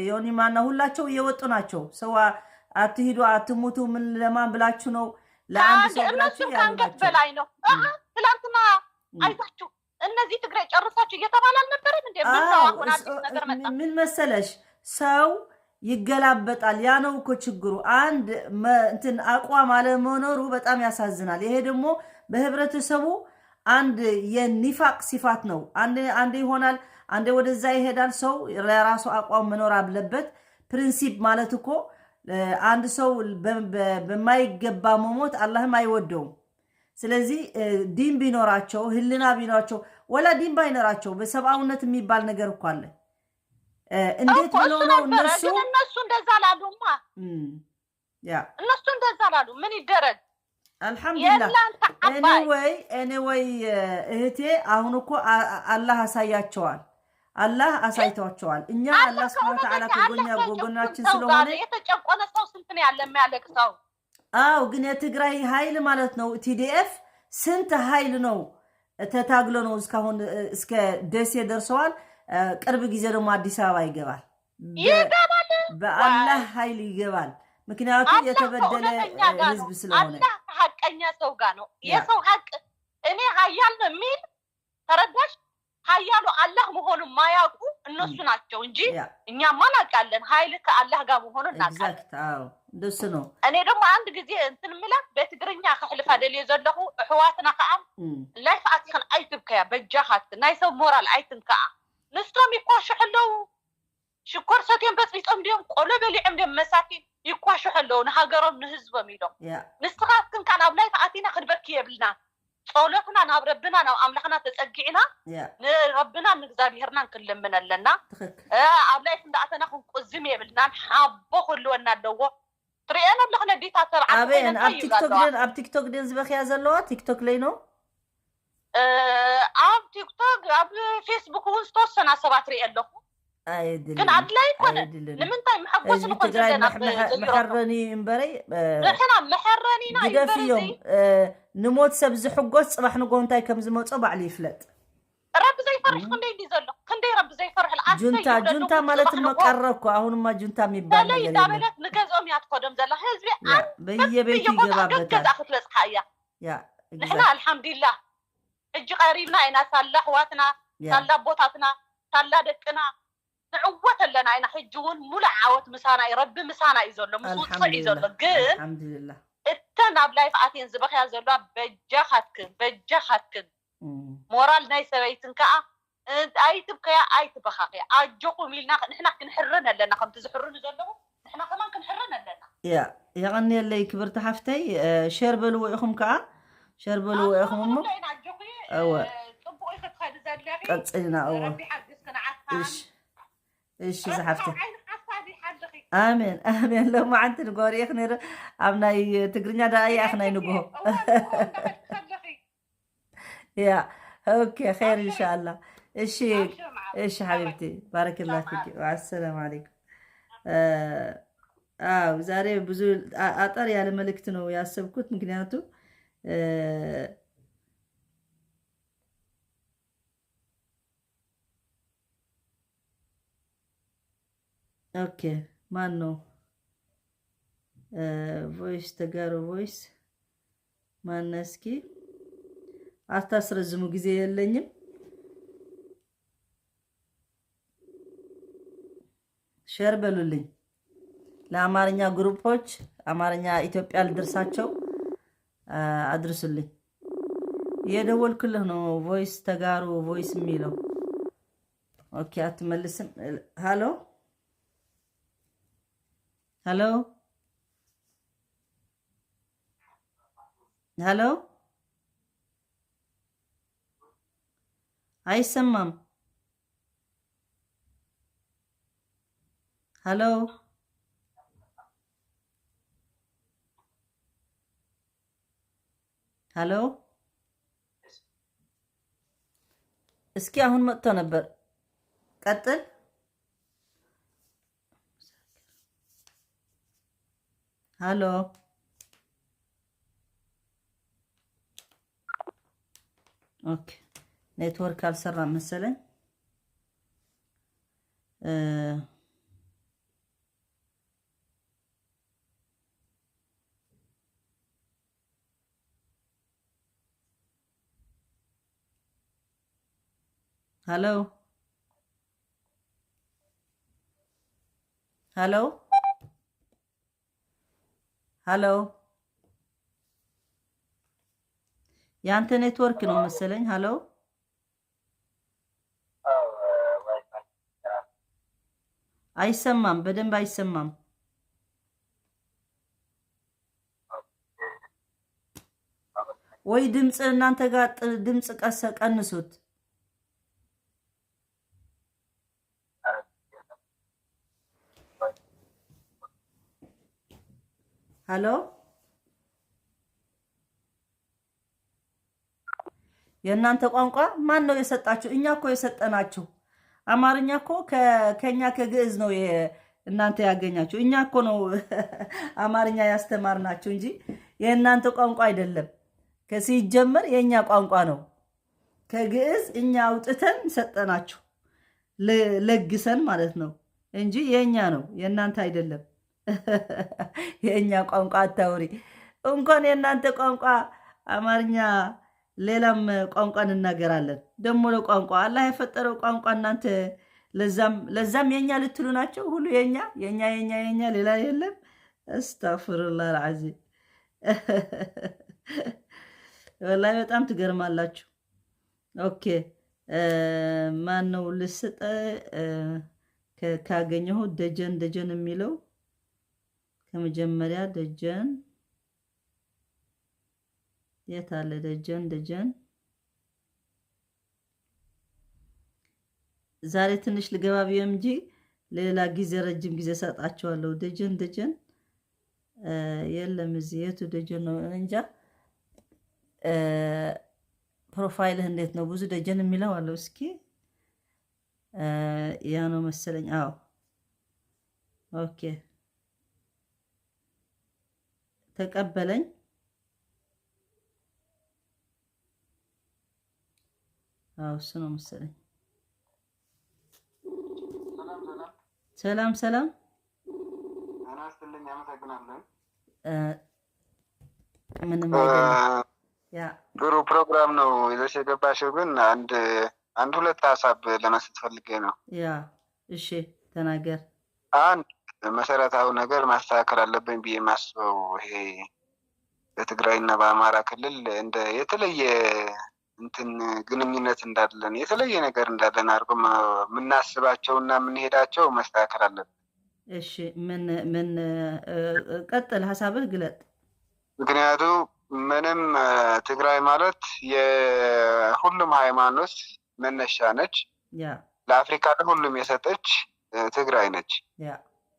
ዮኒማና ሁላቸው እየወጡ ናቸው። ሰው አትሂዱ አትሙቱ ምን ለማን ብላችሁ ነው? ለአንድ ሰው ብላችሁ ከአንገት በላይ ነው። ትላንትና አይዛችሁ እነዚህ ትግራይ ጨርሳችሁ እየተባለ አልነበረም እንዴ? ምን ነው አሁን አዲስ ነገር መጣ? ምን መሰለሽ ሰው ይገላበጣል። ያ ነው እኮ ችግሩ። አንድ እንትን አቋም አለመኖሩ በጣም ያሳዝናል። ይሄ ደግሞ በህብረተሰቡ አንድ የኒፋቅ ሲፋት ነው። አንዴ ይሆናል፣ አንዴ ወደዛ ይሄዳል። ሰው ለራሱ አቋም መኖር አለበት። principle ማለት እኮ አንድ ሰው በማይገባ መሞት አላህም አይወደውም። ስለዚህ ዲን ቢኖራቸው ህልና ቢኖራቸው ወላ ዲን ባይኖራቸው በሰብአውነት የሚባል ነገር እኮ አለ። እንዴት ብሎ ነው እነሱ እነሱ እንደዛ ላሉማ እነሱ እንደዛ ላሉ ምን ይደረግ? አልሐምዱሊላህ። Anyway እህቴ አሁን እኮ አላህ አሳያቸዋል። አላህ አሳይቷቸዋል። እኛ አላህ ስብሐነ ወተዓላ ከጎናችን ስለሆነ የተጨቆነ ሰው ስንት ነው ያለ የሚያለቅሰው? አዎ፣ ግን የትግራይ ኃይል ማለት ነው TDF ስንት ኃይል ነው ተታግሎ ነው እስካሁን እስከ ደሴ ደርሰዋል። ቅርብ ጊዜ ደግሞ አዲስ አበባ ይገባል። ይገባል፣ በአላህ ኃይል ይገባል። ምክንያቱም የተበደለ ህዝብ ስለሆነ አላህ ከሀቀኛ ሰው ጋር ነው። የሰው ሀቅ እኔ ሀያል ነው የሚል ተረዳሽ? ሀያሉ አላህ መሆኑን ማያውቁ እነሱ ናቸው እንጂ እኛማ እናውቃለን። ሀይል ከአላህ ጋር መሆኑን እናውቃለን። እንደሱ ነው። እኔ ደግሞ አንድ ጊዜ እንትን ምላ በትግርኛ ከሕልፋ ደልየ ዘለኹ ኣሕዋትና ከዓ live ኣቲኽን ኣይትብከያ በጃኻት ናይ ሰብ ሞራል ኣይትንከዓ። ንሶም ይኳሽሑ ኣለዉ። ሽኮር ሰትዮም በፅቢፆም ድዮም ቆሎ በሊዖም ድዮም መሳኪን ይኳሽሑ ኣለዉ ንሃገሮም ንህዝቦም ኢሎም። ንስኻትክን ከዓ ናብ live ኣቲና ክንበኪ የብልና። ጸሎትና ናብ ረብና ናብ ኣምላኽና ተፀጊዕና ንረብና ንእግዚኣብሔርና ክንልምን ኣለና። ኣብ live እንዳኣተና ክንቁዝም የብልናን። ሓቦ ክህልወና ኣለዎ። ትሪአን ኣለኹ ነዴታት ኣበየን? ኣብ ቲክቶክ ድን ዝበኽያ ዘለዋ? ቲክቶክ ላይ ነው። ኣብ ቲክቶክ ኣብ ፌስቡክ እውን ዝተወሰና ሰባት ሪአ ኣለኹ። ግን ኣድላይ ኣይኮነን። ንምንታይ መሐጎሲ ንኮን ዘለና? መሐረኒ እምበረይ ንሕና መሐረኒና። ግደፍ እዮም። ንሞት ሰብ ዝሕጎስ ፅባሕ ንጎ እንታይ ከም ዝመፆ ባዕሉ ይፍለጥ። ረቢ ዘይፈርሕ ክንደይ እንዲ ዘሎ? ክንደይ ረቢ ዘይፈርሕ? ጁንታ ጁንታ ማለት መቀረ እኮ። አሁንማ ጁንታ የሚባል ነገር የለም። ንገዝኦም እያ ትኸዶም ዘላ ህዝቢ በየቤቱ ይገባበታል። ገዛ ክትበፅሓ እያ። ንሕና አልሐምዱሊላህ ሕጂ ቀሪብና ኢና። ሳላ ኣሕዋትና፣ ሳላ ኣቦታትና፣ ሳላ ደቅና ንዕወት ኣለና ኢና። ሕጂ እውን ሙሉእ ዓወት ምሳና እዩ። ረቢ ምሳና እዩ ዘሎ፣ ምስ ውፅዕ እዩ ዘሎ። ግን እተን ኣብ live ኣትየን ዝበኽያ ዘለዋ በጃኻትክን በጃኻትክን ሞራል ናይ ሰበይትን ከዓ ኣይትብከያ ኣይትበኻኽያ ኣጆኹም ኢልና ንሕና ክንሕርን ኣለና። ከምቲ ዝሕርኑ ዘለዉ ንሕና ከማን ክንሕርን ኣለና። Yeah፣ የቐኒየለይ ክብርቲ ሓፍተይ። Share በልዎ ኢኹም ከዓ፣ share በልዎ ኢኹም እሞ እወ ፅቡቅ ክትኸዲ ዘለኺ። ቀፅልና። እወ፣ እሺ እሺ ዝሓፍተይ፣ ኣሜን ኣሜን። ሎማዓንቲ ንግሆ ሪኢኽ ነይረ ኣብ ናይ ትግርኛ ዳኣያ ኢኽ ናይ ንግሆ። Yeah, okay፣ خير ان شاء الله። እሺ እሺ حبيبتي፣ بارك الله فيك፣ والسلام عليكم። አዎ፣ ዛሬ ብዙ አጠር ያለ መልእክት ነው ያሰብኩት፣ ምክንያቱም okay፣ ማን ነው voice ተጋሩ voice ማን? እስኪ አታስረዝሙ፣ ጊዜ የለኝም። Share በሉልኝ ለአማርኛ group ኦች፣ አማርኛ ኢትዮጵያ ልድርሳቸው አድርሱልኝ። እየደወልኩልህ ነው። Voice ተጋሩ voice የሚለው okay፣ አትመልስም። Hello hello hello፣ አይሰማም። Hello Hello፣ እስኪ አሁን መጥቶ ነበር። ቀጥል። Hello፣ okay፣ network አልሰራም መሰለኝ። Hello hello hello፣ የአንተ ኔትወርክ ነው መሰለኝ። Hello፣ አይሰማም፣ በደንብ አይሰማም። ወይ ድምፅ እናንተ ጋር ድምፅ ቀሰ ቀንሱት። Hello፣ የእናንተ ቋንቋ ማን ነው የሰጣችሁ? እኛ እኮ የሰጠናችሁ አማርኛ እኮ ከኛ ከግዕዝ ነው እናንተ ያገኛችሁ። እኛ እኮ ነው አማርኛ ያስተማርናችሁ እንጂ የእናንተ ቋንቋ አይደለም። ከሲጀመር የእኛ ቋንቋ ነው። ከግዕዝ እኛ አውጥተን ሰጠናችሁ፣ ለግሰን ማለት ነው እንጂ የእኛ ነው፣ የእናንተ አይደለም። የእኛ ቋንቋ አታውሪ። እንኳን የእናንተ ቋንቋ አማርኛ፣ ሌላም ቋንቋ እንናገራለን። ደግሞ ለቋንቋ አላህ የፈጠረው ቋንቋ እናንተ ለዛም የኛ ልትሉ ናቸው። ሁሉ የኛ የኛ የኛ የኛ ሌላ የለም። أستغفر الله العظيم፣ ወላሂ በጣም ትገርማላችሁ። Okay፣ ማን ነው ልስጠ ካገኘሁ ደጀን ደጀን የሚለው ከመጀመሪያ ደጀን የት አለ? ደጀን ደጀን ዛሬ ትንሽ ልገባ ብዬም እንጂ ሌላ ጊዜ ረጅም ጊዜ ሰጣቸዋለሁ። ደጀን ደጀን የለም እዚህ። የቱ ደጀን ነው እንጃ። Profile ህ እንዴት ነው? ብዙ ደጀን የሚለው አለው። እስኪ ያ ነው መሰለኝ። አዎ፣ okay፣ ተቀበለኝ። አዎ፣ እሱ ነው መሰለኝ። ሰላም ሰላም። ምንም አይደለም። Yeah። ጥሩ ፕሮግራም ነው ይዘሽ የገባሽው። ግን አንድ አንድ ሁለት ሀሳብ ለመስጠት ፈልጌ ነው። Yeah፣ እሺ፣ ተናገር። አንድ መሰረታዊ ነገር ማስተካከል አለብኝ ብዬ የማስበው ይሄ በትግራይ እና በአማራ ክልል እንደ የተለየ እንትን ግንኙነት እንዳለን፣ የተለየ ነገር እንዳለን አድርጎ የምናስባቸው እና የምንሄዳቸው መስተካከል አለብን። እሺ፣ ምን ምን? ቀጥል፣ ሀሳብህ ግለጥ። ምክንያቱ ምንም ትግራይ ማለት የሁሉም ሃይማኖት መነሻ ነች። ለአፍሪካ ለሁሉም የሰጠች ትግራይ ነች።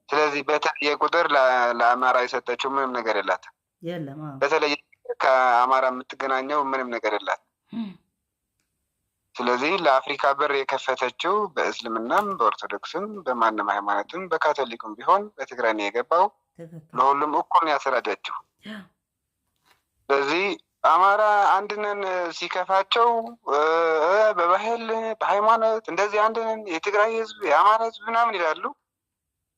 ስለዚህ በተለየ ቁጥር ለአማራ የሰጠችው ምንም ነገር የላትም። የለም። በተለየ ከአማራ የምትገናኘው ምንም ነገር የላትም። ስለዚህ ለአፍሪካ በር የከፈተችው በእስልምናም በኦርቶዶክስም በማንም ሃይማኖትም በካቶሊክም ቢሆን በትግራይ ነው የገባው። ለሁሉም እኩል ነው ያሰራጨችው። ስለዚህ አማራ አንድነን ሲከፋቸው በባህል በሃይማኖት እንደዚህ አንድነን የትግራይ ህዝብ የአማራ ህዝብ ምናምን ይላሉ።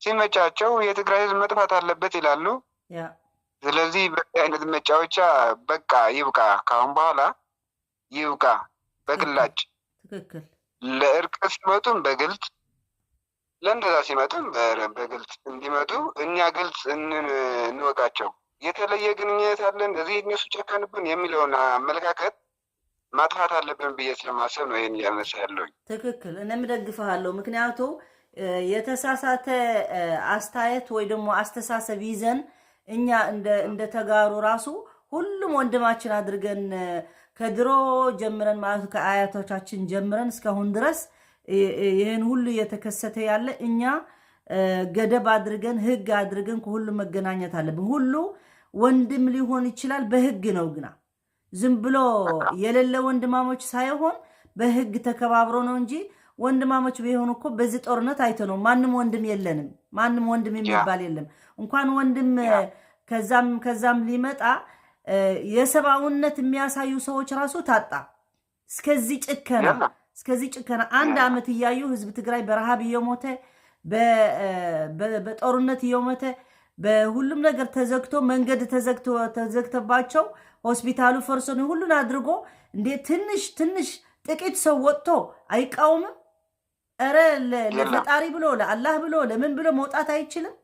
ሲመቻቸው የትግራይ ህዝብ መጥፋት አለበት ይላሉ። ስለዚህ በዚህ አይነት መጫወቻ በቃ ይብቃ፣ ከአሁን በኋላ ይብቃ። በግላጭ ለእርቅ ሲመጡም በግልጽ፣ ለእንደዛ ሲመጡም በግልጽ እንዲመጡ እኛ ግልጽ እንወቃቸው። የተለየ ግንኙነት አለን እዚህ እነሱ ጨከንብን የሚለውን አመለካከት ማጥፋት አለብን ብዬ ስለማሰብ ነው ይህን እያነሳ ያለሁኝ። ትክክል፣ እኔም እደግፍሃለሁ። ምክንያቱ የተሳሳተ አስተያየት ወይ ደግሞ አስተሳሰብ ይዘን እኛ እንደ ተጋሩ ራሱ ሁሉም ወንድማችን አድርገን ከድሮ ጀምረን ማለት ከአያቶቻችን ጀምረን እስካሁን ድረስ ይህን ሁሉ እየተከሰተ ያለ እኛ ገደብ አድርገን ህግ አድርገን ከሁሉም መገናኘት አለብን። ሁሉ ወንድም ሊሆን ይችላል፣ በህግ ነው ግና ዝም ብሎ የሌለ ወንድማሞች ሳይሆን በህግ ተከባብሮ ነው እንጂ ወንድማሞች ቢሆኑ እኮ በዚህ ጦርነት አይተ ነው ማንም ወንድም የለንም። ማንም ወንድም የሚባል የለም። እንኳን ወንድም ከዛም ከዛም ሊመጣ የሰብአዊነት የሚያሳዩ ሰዎች ራሱ ታጣ። እስከዚህ ጭከና፣ እስከዚህ ጭከና አንድ ዓመት እያዩ ህዝብ ትግራይ በረሃብ እየሞተ፣ በጦርነት እየሞተ፣ በሁሉም ነገር ተዘግቶ፣ መንገድ ተዘግተባቸው፣ ሆስፒታሉ ፈርሶ፣ ሁሉን አድርጎ እንዴ ትንሽ ትንሽ ጥቂት ሰው ወጥቶ አይቃወምም? ኧረ ለፈጣሪ ብሎ፣ ለአላህ ብሎ፣ ለምን ብሎ መውጣት አይችልም?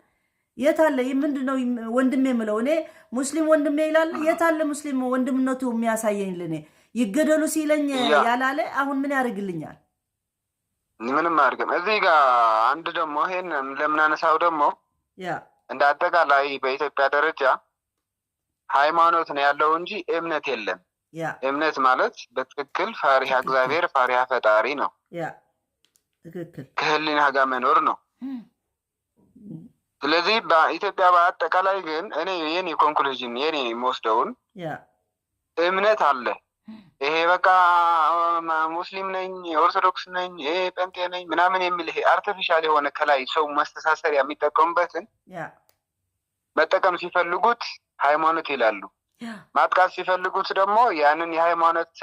የት አለ? ምንድን ነው ወንድሜ የምለው እኔ? ሙስሊም ወንድሜ ይላል። የት አለ ሙስሊም ወንድምነቱ የሚያሳየኝ? ለኔ ይገደሉ ሲለኝ ያላለ አሁን ምን ያደርግልኛል? ምንም አያደርግም። እዚህ ጋር አንድ ደግሞ ይሄን ለምናነሳው ደግሞ እንደ አጠቃላይ በኢትዮጵያ ደረጃ ሃይማኖት ነው ያለው እንጂ እምነት የለም። እምነት ማለት በትክክል ፈሪሃ እግዚአብሔር፣ ፈሪሃ ፈጣሪ ነው። ከህሊና ጋር መኖር ነው። ስለዚህ በኢትዮጵያ በአጠቃላይ ግን እኔ የኔ conclusion፣ የኔ የምወስደውን እምነት አለ። ይሄ በቃ ሙስሊም ነኝ፣ ኦርቶዶክስ ነኝ፣ ይሄ ጴንጤ ነኝ ምናምን የሚል ይሄ artificial የሆነ ከላይ ሰው ማስተሳሰሪያ የሚጠቀሙበትን መጠቀም ሲፈልጉት ሃይማኖት ይላሉ። ማጥቃት ሲፈልጉት ደግሞ ያንን የሃይማኖት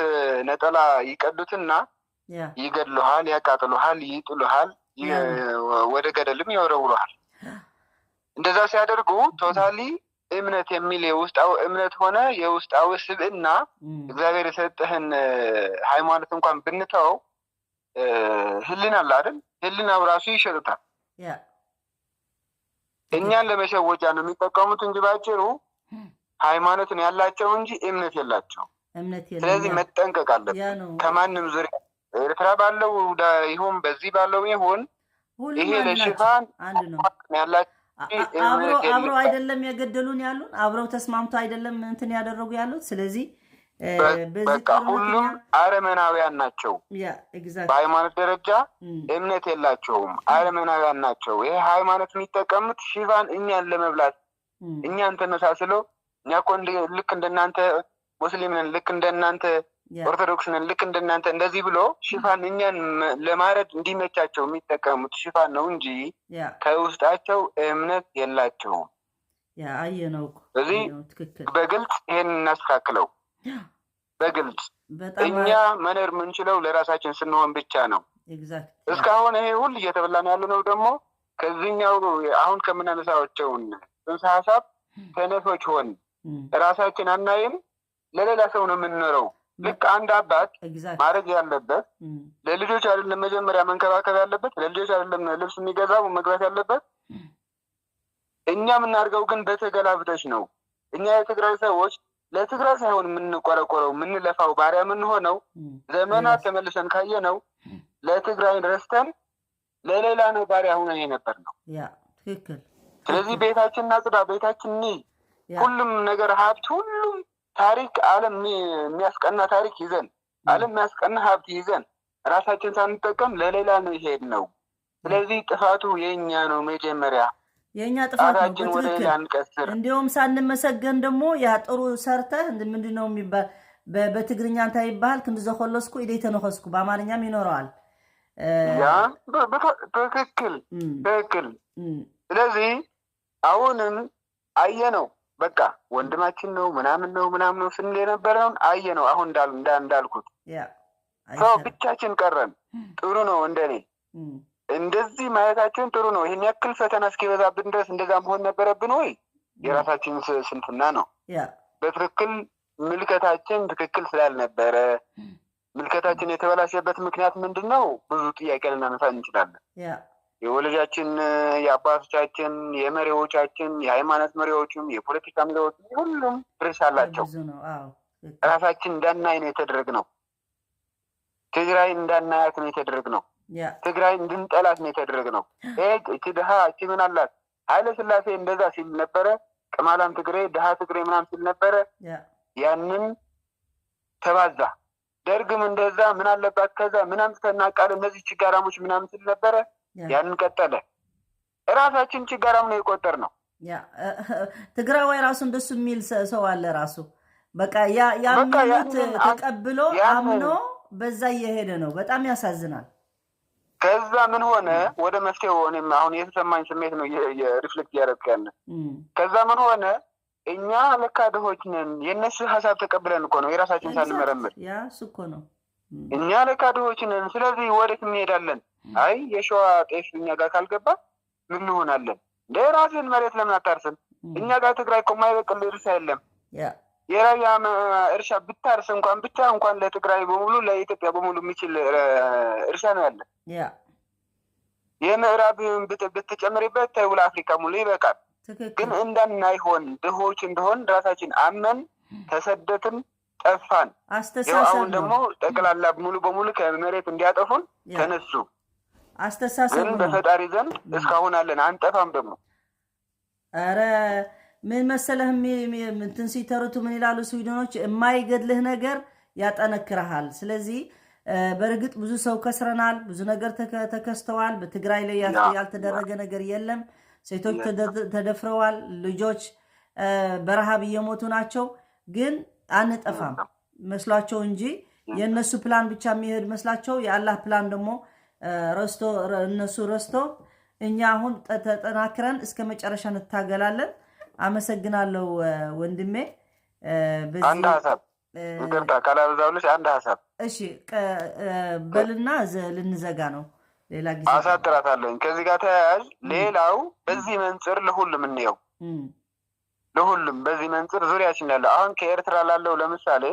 ነጠላ ይቀዱትና ይገድሉሃል፣ ያቃጥሉሃል፣ ይጥሉሃል፣ ወደ ገደልም ይወረውሩሃል። እንደዛ ሲያደርጉ totally እምነት የሚል የውስጣዊ እምነት ሆነ የውስጣዊ ስብዕና እግዚአብሔር የሰጠህን ሃይማኖት እንኳን ብንተው ህሊና አለ አይደል? ህሊናው ራሱ ይሸጡታል። እኛን ለመሸወጃ ነው የሚጠቀሙት እንጂ ባጭሩ ሃይማኖትን ያላቸው እንጂ እምነት የላቸው። ስለዚህ መጠንቀቅ አለብን። ከማንም ዙሪያ ኤርትራ ባለው ይሁን በዚህ ባለው ይሁን ይሄ ለሽፋን ያላቸው አብረው አይደለም የገደሉን ያሉን፣ አብረው ተስማምቶ አይደለም እንትን ያደረጉ ያሉት። ስለዚህ በቃ ሁሉም አረመናውያን ናቸው። በሃይማኖት ደረጃ እምነት የላቸውም፣ አረመናውያን ናቸው። ይሄ ሃይማኖት የሚጠቀሙት ሽፋን እኛን ለመብላት፣ እኛን ተመሳስሎ እኛ እኮ ልክ እንደናንተ ሙስሊም ነን፣ ልክ እንደናንተ ኦርቶዶክስ ነን፣ ልክ እንደናንተ እንደዚህ ብሎ ሽፋን እኛን ለማረድ እንዲመቻቸው የሚጠቀሙት ሽፋን ነው እንጂ ከውስጣቸው እምነት የላቸውም። ስለዚህ በግልጽ ይሄን እናስተካክለው። በግልጽ እኛ መኖር የምንችለው ለራሳችን ስንሆን ብቻ ነው። እስካሁን ይሄ ሁሉ እየተበላን ያለ ነው ደግሞ ከዚህኛው አሁን ከምናነሳቸውን ጽንሰ ሀሳብ ሰነፎች ሆን ራሳችን አናይም፣ ለሌላ ሰው ነው የምንኖረው። ልክ አንድ አባት ማድረግ ያለበት ለልጆች አይደለም መጀመሪያ መንከባከብ ያለበት፣ ለልጆች አይደለም ልብስ የሚገዛው መግዛት ያለበት። እኛ የምናደርገው ግን በተገላብጦሽ ነው። እኛ የትግራይ ሰዎች ለትግራይ ሳይሆን የምንቆረቆረው፣ የምንለፋው፣ ባሪያ የምንሆነው ዘመናት ተመልሰን ካየነው ለትግራይ ረስተን ለሌላ ነው ባሪያ ሆነን የነበር ነው። ስለዚህ ቤታችን እናጽዳ፣ ቤታችን ሁሉም ነገር ሀብት፣ ሁሉም ታሪክ፣ ዓለም የሚያስቀና ታሪክ ይዘን፣ ዓለም የሚያስቀና ሀብት ይዘን ራሳችን ሳንጠቀም ለሌላ ነው ይሄድ ነው። ስለዚህ ጥፋቱ የኛ ነው መጀመሪያ። የእኛ ጥፋት ነው በትክክል። እንዲሁም ሳንመሰገን ደግሞ ያ ጥሩ ሰርተህ ምንድን ነው የሚባል በትግርኛ እንታይ ይባሃል? ክንዲ ዘኮለስኩ ኢደይ ተነኸስኩ በአማርኛም ይኖረዋል። ያ ትክክል ትክክል። ስለዚህ አሁንም አየነው በቃ ወንድማችን ነው ምናምን ነው ምናምን ነው ስንል የነበረውን አየነው። አሁን እንዳልኩት ሰው ብቻችን ቀረን። ጥሩ ነው እንደኔ እንደዚህ ማየታችን ጥሩ ነው። ይህን ያክል ፈተና እስኪበዛብን ድረስ እንደዛ መሆን ነበረብን ወይ? የራሳችን ስንፍና ነው። በትክክል ምልከታችን ትክክል ስላልነበረ ምልከታችን የተበላሸበት ምክንያት ምንድን ነው? ብዙ ጥያቄ ልናነሳ እንችላለን። የወላጆቻችን፣ የአባቶቻችን፣ የመሪዎቻችን፣ የሃይማኖት መሪዎችም፣ የፖለቲካ መሪዎችም ሁሉም ድርሻ አላቸው። ራሳችን እንዳናይ ነው የተደረግነው። ትግራይ እንዳናያት ነው የተደረግነው። ትግራይ እንድንጠላት ነው የተደረግነው። እቺ ድሃ፣ እቺ ምን አላት? ኃይለ ስላሴ እንደዛ ሲል ነበረ። ቅማላም ትግሬ፣ ድሃ ትግሬ ምናምን ሲል ነበረ። ያንን ተባዛ። ደርግም እንደዛ ምን አለባት ከዛ ምናምን ተናቃለ እነዚህ ችጋራሞች ምናምን ሲል ነበረ። ያንን ቀጠለ። እራሳችን ችጋራም ነው የቆጠር ነው። ትግራዋይ ራሱ እንደሱ የሚል ሰው አለ ራሱ። በቃ ያመኑት ተቀብሎ አምኖ በዛ እየሄደ ነው። በጣም ያሳዝናል። ከዛ ምን ሆነ ወደ መፍትሄው፣ እኔም አሁን የተሰማኝ ስሜት ነው reflect እያደረግክ ያለ። ከዛ ምን ሆነ? እኛ ለካ ድሆች ነን። የእነሱ ሀሳብ ተቀብለን እኮ ነው የራሳችን ሳንመረምር። ያ እሱ እኮ ነው። እኛ ለካ ድሆች ነን። ስለዚህ ወዴት እንሄዳለን? አይ የሸዋ ጤፍ እኛ ጋር ካልገባ ምን እንሆናለን? እንደ ራስህን መሬት ለምን አታርስም? እኛ ጋር ትግራይ እኮ የማይበቅል እርሻ የለም። የራያ እርሻ ብታርስ እንኳን ብቻ እንኳን ለትግራይ በሙሉ ለኢትዮጵያ በሙሉ የሚችል እርሻ ነው ያለ። የምዕራብ ብትጨምሪበት ተውል አፍሪካ ሙሉ ይበቃል። ግን እንዳናይሆን ድሆች እንደሆን ራሳችን አመን ተሰደትን ጠፋን። አሁን ደግሞ ጠቅላላ ሙሉ በሙሉ ከመሬት እንዲያጠፉን ተነሱ። አስተሳሰብ ግን በፈጣሪ ዘንድ እስካሁን አለን፣ አንጠፋም። ደግሞ ኧረ ምን መሰለህ እንትን ሲተርቱ ምን ይላሉ ስዊድኖች፣ የማይገድልህ ነገር ያጠነክርሃል። ስለዚህ በእርግጥ ብዙ ሰው ከስረናል፣ ብዙ ነገር ተከስተዋል። በትግራይ ላይ ያልተደረገ ነገር የለም። ሴቶች ተደፍረዋል፣ ልጆች በረሃብ እየሞቱ ናቸው። ግን አንጠፋም መስሏቸው እንጂ የእነሱ ፕላን ብቻ የሚሄድ መስላቸው የአላህ ፕላን ደግሞ ረስቶ እነሱ ረስቶ እኛ አሁን ተጠናክረን እስከ መጨረሻ እንታገላለን። አመሰግናለሁ ወንድሜ። አንድ ሀሳብ ይቅርታ ካላበዛሁልሽ፣ አንድ ሀሳብ። እሺ በልና ልንዘጋ ነው። ሌላ ጊዜ አሳጥራታለሁኝ። ከዚህ ጋር ተያያዥ ሌላው በዚህ መንጽር ለሁሉም እንየው፣ ለሁሉም በዚህ መንጽር ዙሪያችን ያለው አሁን ከኤርትራ ላለው ለምሳሌ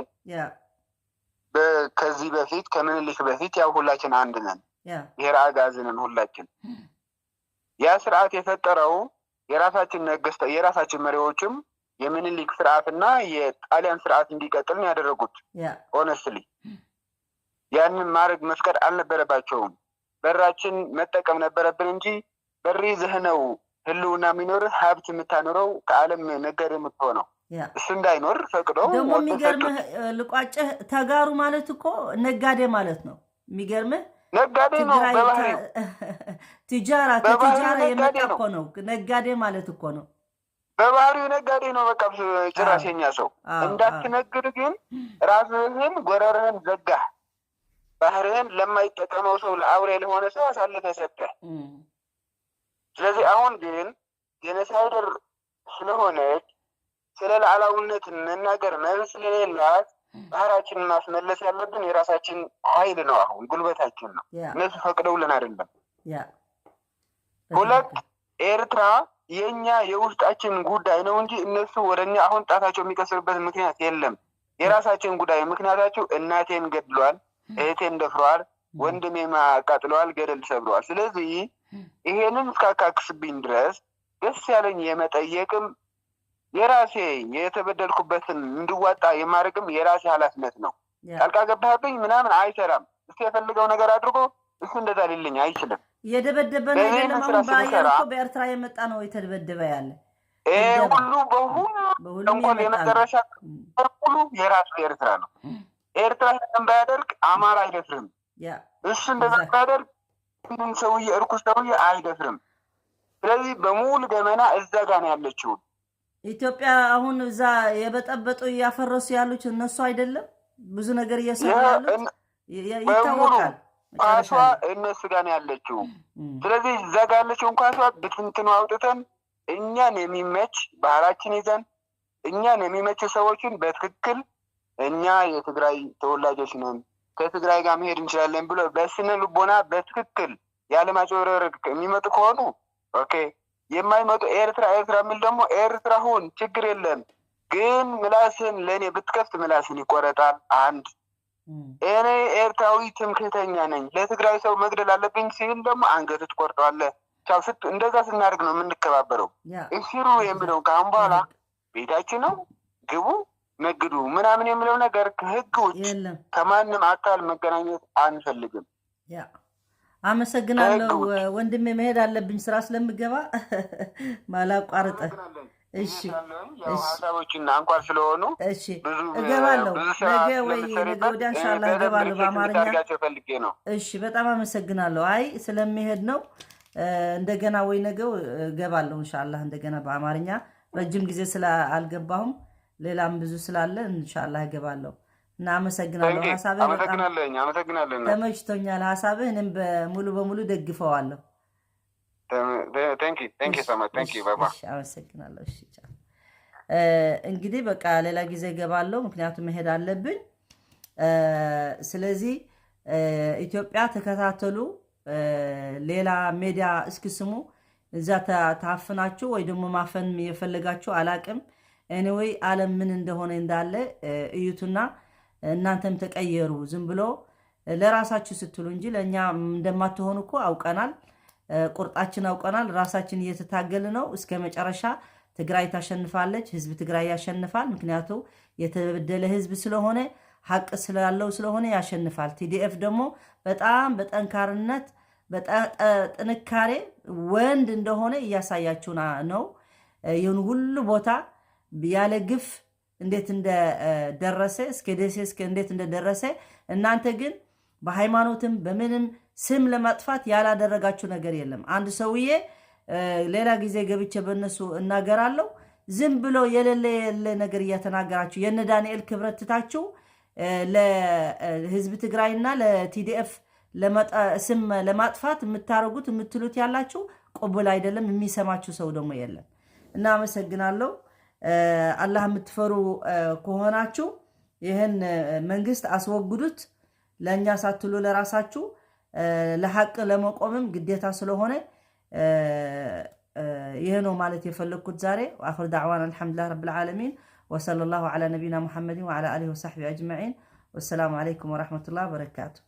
ከዚህ በፊት ከምኒልክ በፊት ያው ሁላችን አንድ ነን፣ ብሔረ አጋዚ ነን ሁላችን። ያ ስርዓት የፈጠረው የራሳችን ነገስታ የራሳችን መሪዎችም የምኒልክ ስርዓትና የጣሊያን ስርዓት እንዲቀጥል ነው ያደረጉት። Honestly ያንን ማድረግ መፍቀድ አልነበረባቸውም። በራችን መጠቀም ነበረብን እንጂ በር ይዘህ ነው ህልውና የሚኖርህ ሀብት የምታኖረው ከዓለም ነገር የምትሆነው እሱ እንዳይኖር ፈቅደው ደግሞ የሚገርምህ ልቋጭህ፣ ተጋሩ ማለት እኮ ነጋዴ ማለት ነው። የሚገርምህ ነጋዴ ነው። በባህሪው تجارة ከ تجارة የመጣ እኮ ነው። ነጋዴ ማለት እኮ ነው። በባህሪው ነጋዴ ነው። በቃ ጭራሽ የኛ ሰው እንዳትነግድ ግን ራስህን ጎረርህን ዘጋህ። ባህርህን ለማይጠቀመው ሰው ለአውሬ ለሆነ ሰው አሳልፈህ ሰጠህ። ስለዚህ አሁን ግን genocider ስለሆነች ስለ ሉዓላዊነት መናገር መብት ስለሌላት ባህራችንን ማስመለስ ያለብን የራሳችን ኃይል ነው። አሁን ጉልበታችን ነው። እነሱ ፈቅደውልን አይደለም። ሁለት ኤርትራ የኛ የውስጣችን ጉዳይ ነው እንጂ እነሱ ወደ እኛ አሁን ጣታቸው የሚቀስርበት ምክንያት የለም። የራሳችን ጉዳይ ምክንያታቸው እናቴን ገድለዋል፣ እህቴን ደፍረዋል፣ ወንድሜን አቃጥለዋል፣ ገደል ሰብረዋል። ስለዚህ ይሄንን እስካካክስብኝ ድረስ ደስ ያለኝ የመጠየቅም የራሴ የተበደልኩበትን እንድዋጣ የማድረግም የራሴ ኃላፊነት ነው። ጣልቃ ገባህብኝ ምናምን አይሰራም። እሱ የፈልገው ነገር አድርጎ እሱ እንደዛ ሊልኝ አይችልም። የደበደበ ነው አይደለም። አሁን በአየር እኮ በኤርትራ የመጣ ነው የተደበደበ ያለ ይሄ ሁሉ በሁሉ ተንኮል የመጨረሻ ሁሉ የራሱ ኤርትራ ነው። ኤርትራ ይህንን ባያደርግ አማራ አይደፍርም። እሱ እንደዛ ባያደርግ ምንም ሰውዬ እርኩስ ሰውዬ አይደፍርም። ስለዚህ በሙሉ ገመና እዛ ጋ ነው ያለችው ኢትዮጵያ። አሁን እዛ የበጠበጡ እያፈረሱ ያሉት እነሱ አይደለም፣ ብዙ ነገር እየሰሩ ያሉት ይታወቃል። ኳሷ እነሱ ጋር ነው ያለችው። ስለዚህ እዛ ጋር ያለችውን ኳሷ ብትንትኑ አውጥተን እኛን የሚመች ባህላችን ይዘን እኛን የሚመች ሰዎችን በትክክል እኛ የትግራይ ተወላጆች ነን ከትግራይ ጋር መሄድ እንችላለን ብሎ በስነ ልቦና በትክክል ያለማጭበርበር የሚመጡ ከሆኑ okay፣ የማይመጡ ኤርትራ ኤርትራ የሚል ደግሞ ኤርትራ ሁን ችግር የለም፣ ግን ምላስን ለእኔ ብትከፍት ምላስን ይቆረጣል። አንድ እኔ ኤርትራዊ ትምክህተኛ ነኝ ለትግራይ ሰው መግደል አለብኝ ሲል ደግሞ አንገቱ ትቆርጠዋለህ። ቻው ስት እንደዛ ስናደርግ ነው የምንከባበረው። እሽሩ የሚለው ከአሁን በኋላ ቤታችን ነው ግቡ ነግዱ ምናምን የሚለው ነገር ከህግ ውጭ ከማንም አካል መገናኘት አንፈልግም። አመሰግናለሁ ወንድሜ፣ መሄድ አለብኝ ስራ ስለምገባ ማላቋርጠ። እሺ ሀሳቦችና አንኳር ስለሆኑ እሺ፣ እገባለሁ ነገ ወይ ነገ ወዲያ ኢንሻላህ እገባለሁ በአማርኛ። ፈልጌ ነው። እሺ፣ በጣም አመሰግናለሁ። አይ ስለሚሄድ ነው። እንደገና ወይ ነገው እገባለሁ ኢንሻላህ እንደገና በአማርኛ። ረጅም ጊዜ ስላልገባሁም ሌላም ብዙ ስላለ ኢንሻአላህ እገባለሁ እና አመሰግናለሁ። ሀሳብህ በጣም አመሰግናለኝ፣ አመሰግናለሁ። ተመችቶኛል። ሀሳብህ እኔም በሙሉ በሙሉ ደግፈዋለሁ። Thank you, thank you so much, thank you, bye bye። አመሰግናለሁ። እሺ ቻው። እንግዲህ በቃ ሌላ ጊዜ እገባለሁ፣ ምክንያቱም መሄድ አለብኝ። ስለዚህ ኢትዮጵያ ተከታተሉ። ሌላ ሜዲያ እስኪ ስሙ። እዛ ታፍናችሁ ወይ ደግሞ ማፈን የፈለጋችሁ አላቅም። Anyway ዓለም ምን እንደሆነ እንዳለ እዩትና እናንተም ተቀየሩ። ዝም ብሎ ለራሳችሁ ስትሉ እንጂ ለእኛ እንደማትሆኑ እኮ አውቀናል። ቁርጣችን አውቀናል። ራሳችን እየተታገል ነው እስከ መጨረሻ። ትግራይ ታሸንፋለች። ህዝብ ትግራይ ያሸንፋል። ምክንያቱ የተበደለ ህዝብ ስለሆነ፣ ሀቅ ስላለው ስለሆነ ያሸንፋል። TDF ደግሞ በጣም በጠንካርነት ጥንካሬ ወንድ እንደሆነ እያሳያችሁ ነው። ይህን ሁሉ ቦታ ያለ ግፍ እንዴት እንደደረሰ፣ እስከ ደሴ እንዴት እንደደረሰ፣ እናንተ ግን በሃይማኖትም በምንም ስም ለማጥፋት ያላደረጋችሁ ነገር የለም። አንድ ሰውዬ ሌላ ጊዜ ገብቼ በእነሱ እናገራለሁ። ዝም ብሎ የሌለ የሌለ ነገር እያተናገራችሁ የነ ዳንኤል ክብረት ትታችሁ ለህዝብ ትግራይና ለ TDF ስም ለማጥፋት የምታደርጉት የምትሉት ያላችሁ ቅቡል አይደለም። የሚሰማችሁ ሰው ደግሞ የለም። እና አመሰግናለሁ። አላህ የምትፈሩ ከሆናችሁ ይህን መንግስት አስወግዱት። ለእኛ ሳትሉ ለራሳችሁ ለሐቅ ለመቆምም ግዴታ ስለሆነ ይህ ነው ማለት የፈለግኩት ዛሬ። آخر دعوانا الحمد لله رب العالمين وصلى الله على نبينا محمد وعلى آله وصحبه أجمعين والسلام عليكم ورحمة الله وبركاته።